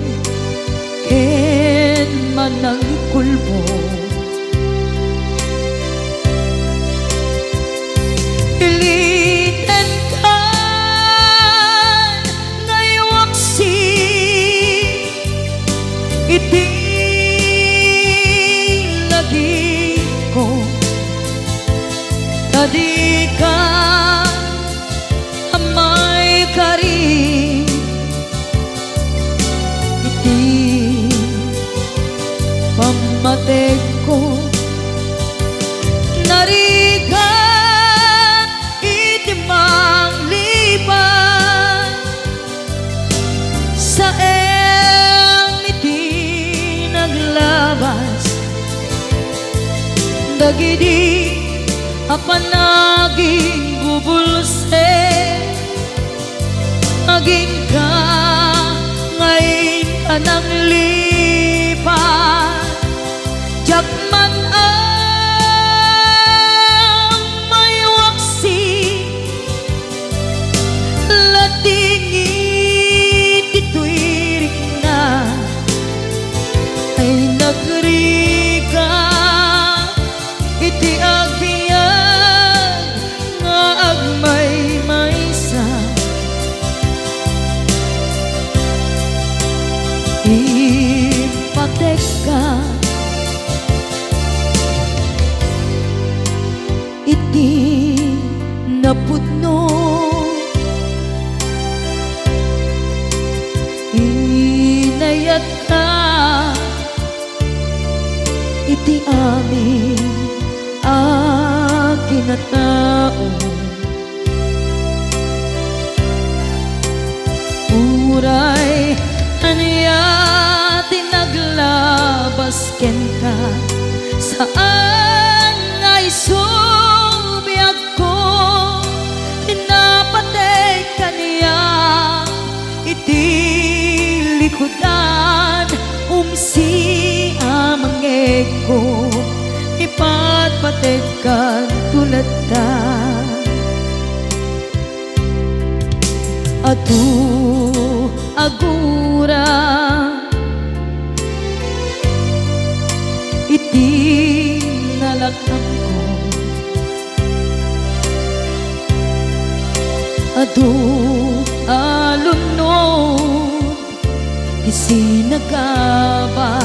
ken manangikulbong. Pilitenkan nga iwaksi iti lagipko, ta dika maikari iti pammategko. Narigat iti manglipat, saem iti naglabas dagidi a panaginbubulsek. Agingga nga inka nanglipat, diak man a maiwaksi. Ladingit ditoy rikna ay nagrigat iti agbiag nga agmaymaysa. ta iti amin a kinatao. Uray ania ti naglabas kenka, saan nga isu biagko, pinapateg kaniak iti likudan, umsi a mangngegko, ipatpateg kanto latta. Adu a gura iti nalak-amko. Adu a lunod ti sinagaba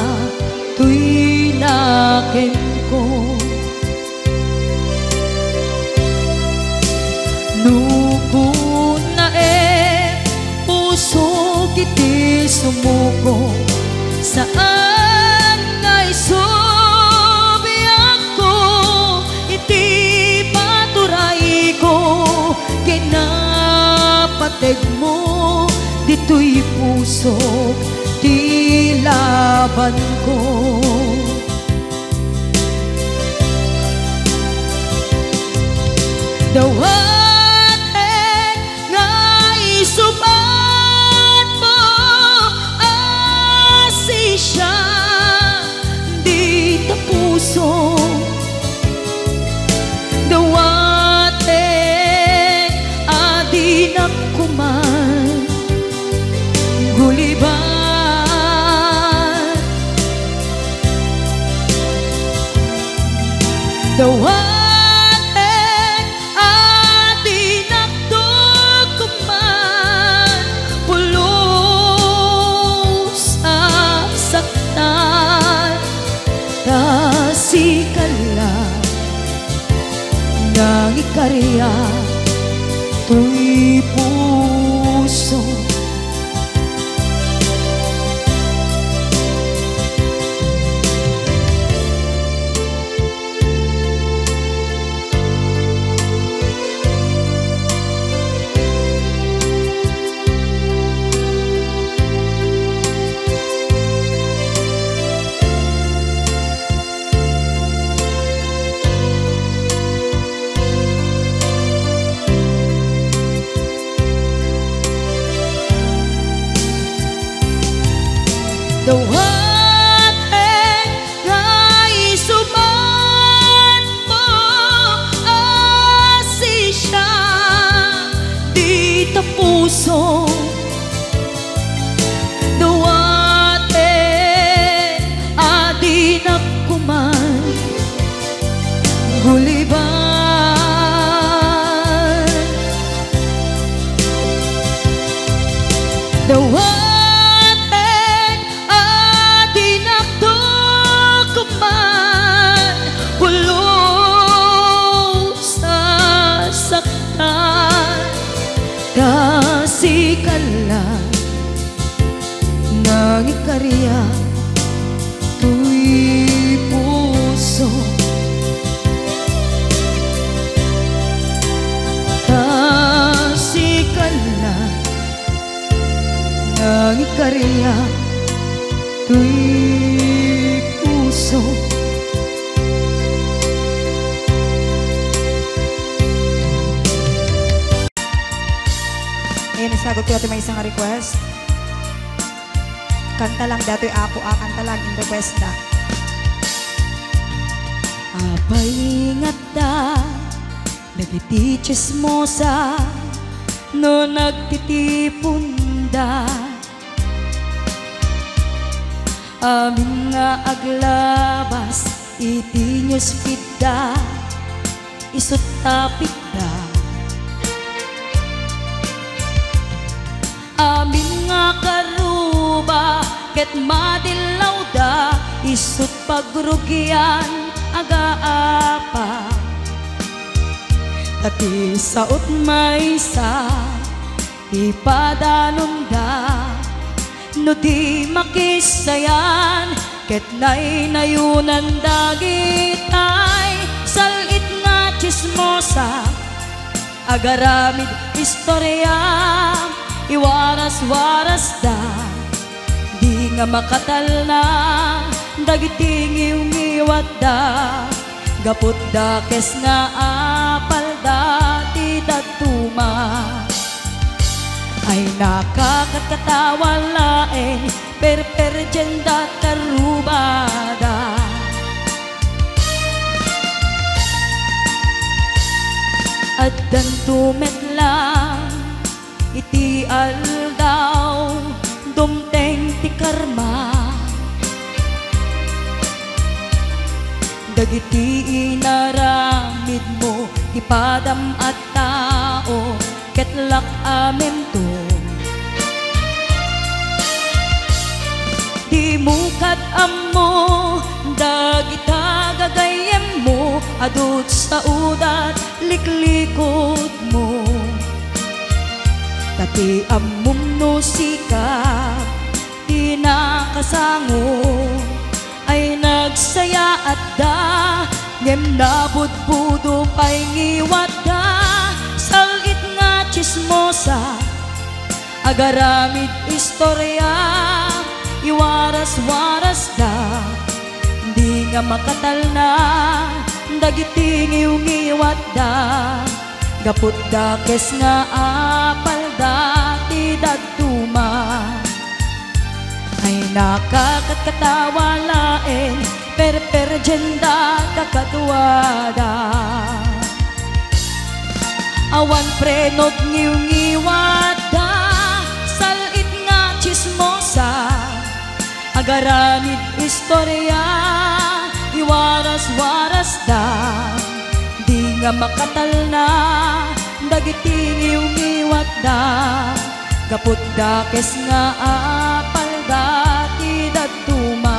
toy nakenko. No kunaem, pusok iti sumuko, saan nga isu biagko iti paturayko, kinapategmo ditoy pusok ti labanko. Dawatek nga isubatmo a sisia dita puso. Dawatek a dinak koman gulibat. Dawatek a dinak koman pulos a saktan, ta sika la nangikariak toy puso. Dawatek nga isubatmo a sisia dita puso. Dawatek a dinak koman gulibat. Dawatek a dinak koman pulos a saktan, ta sika la nangikariak toy puso. Ta sika la nangikariak toy puso. Ayan, isagot ko dati may isang request. Kanta lang datoy, Apo, ah, kanta lang in request da. Apay nga adda dagiti chismosa no nagtitipunda. Amin nga aglabas iti newsfeed da, isut tapitda. Amin nga karuba ket madillawda, isut pagrugian agaapa. Ta ti saot maysa, ipadanonda No di makisayan ket naynayonan dagitay sal-it nga tsismosa, agaramid istoria, iwaras-warasda. Di nga makatalna dagiti ngiwngiwatda, gapu dakes nga apalda ti dadduma. Ay, nakakatkatawa laeng perperdienda karubada. Addanto met lang iti aldaw, dumteng ti karma. Dagiti inaramidmo ti padam a tao, ket lak-amento. Dimo kad-ammo dagita gagayyemmo, adu saodat liklikutmo. Ta ti ammom no sika ti nakasango, ay nagsayaatda, ngem nabudbudo pay ngiwatda, sal-it nga tsismosa, agaramid istoria, iwaras-warasda. Di nga makatalna dagiti ngiwngiwatda, gapu dakes nga apalda ti dadduma. Ay, nakakatkatawa laeng perperdienda kakaduada. Awan prenod ngiwngiwatda, sal-it nga tsismosa, agaramid istoria, iwaras-warasda. Di nga makatalna dagiti ngiwngiwatda, gapu dakes nga apalda ti dadduma.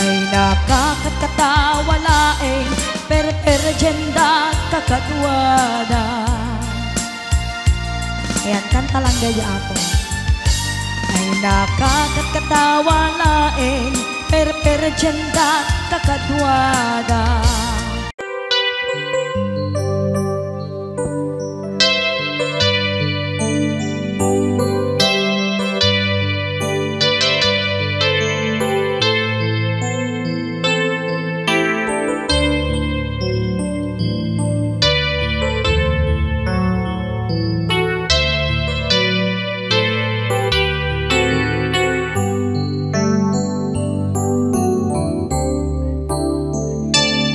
Ay, nakakatkatawa laeng perperdienda kakaduada. Ayan, kanta lang daydi, Apo. Ay, nakakatkatawa laeng perperdienda kakaduada.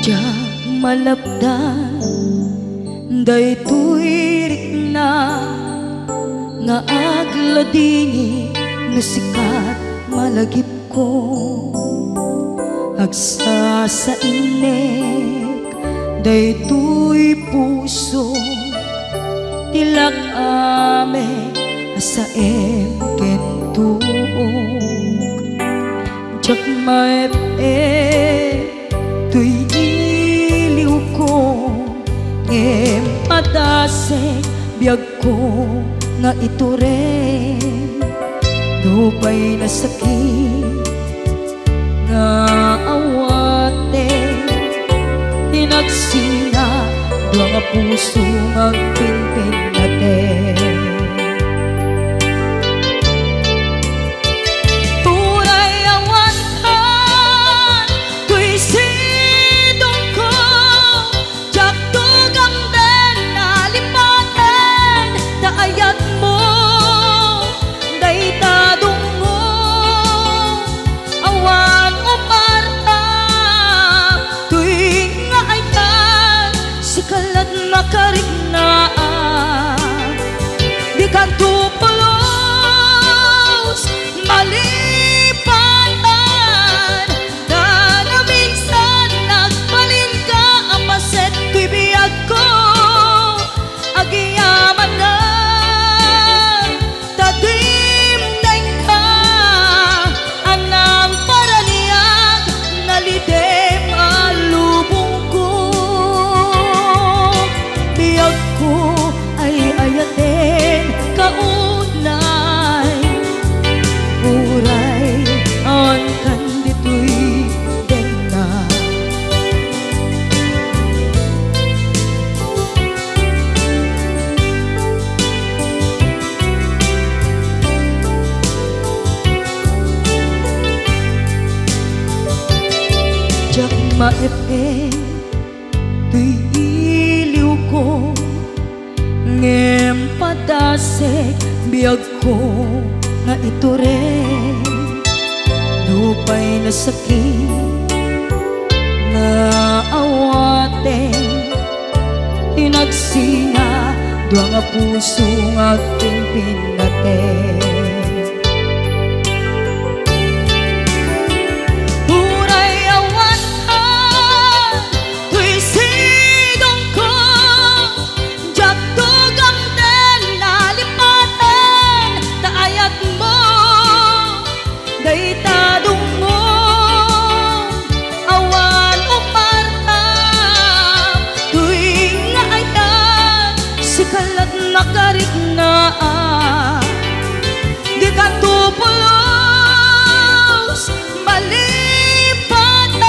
Diak malapdan daytoy rikna nga agladingit no sikat malagip ko, agsasainnek daytoy puso, ti lak-amek a saem ken tuok. Diak maep-ep toy iliwko, ngem madasek biag ko nga itured. Nupay nasakit nga awaten, ti nagsina dua nga puso nga agpinpinnaten. Uray awan kan toy sidongko, diak tugamden a lipaten ta ayatmo dayta dungngo. Awan umarta toy nga ayat, sika lat makariknaan. Dikanto pulos malipatan, ta naminsan nagbalinka a paset toy biagko. Agyamanak ta dimdengka a namparaniag, nalidem a lubongko. Biagko, ay-ayaten, kauna Ep-ep toy iliwko, ngem padasek biagko nga itureng. Nupay nasakit nga awaten, inagsina dua nga puso nga agpinpinnaten. Uray awan ka toy sidongko, diak tugamten nalipaten ta ayatmo dayta dungngom. Awan upartam toy nga ayat, sika la't nakariknaan. Dika to pulos malipatan,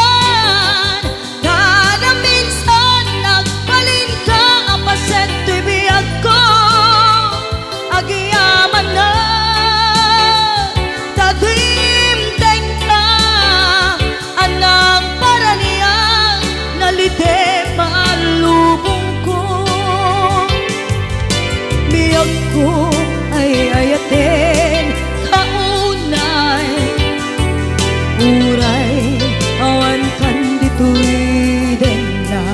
kada minsan nagbalinka a paset toy biagko. Agyamanak ta dimtengka a nagparaniag, nalitem a lubongko. Biagko ay ayaten ta unay, uray awan kan ditoy denna.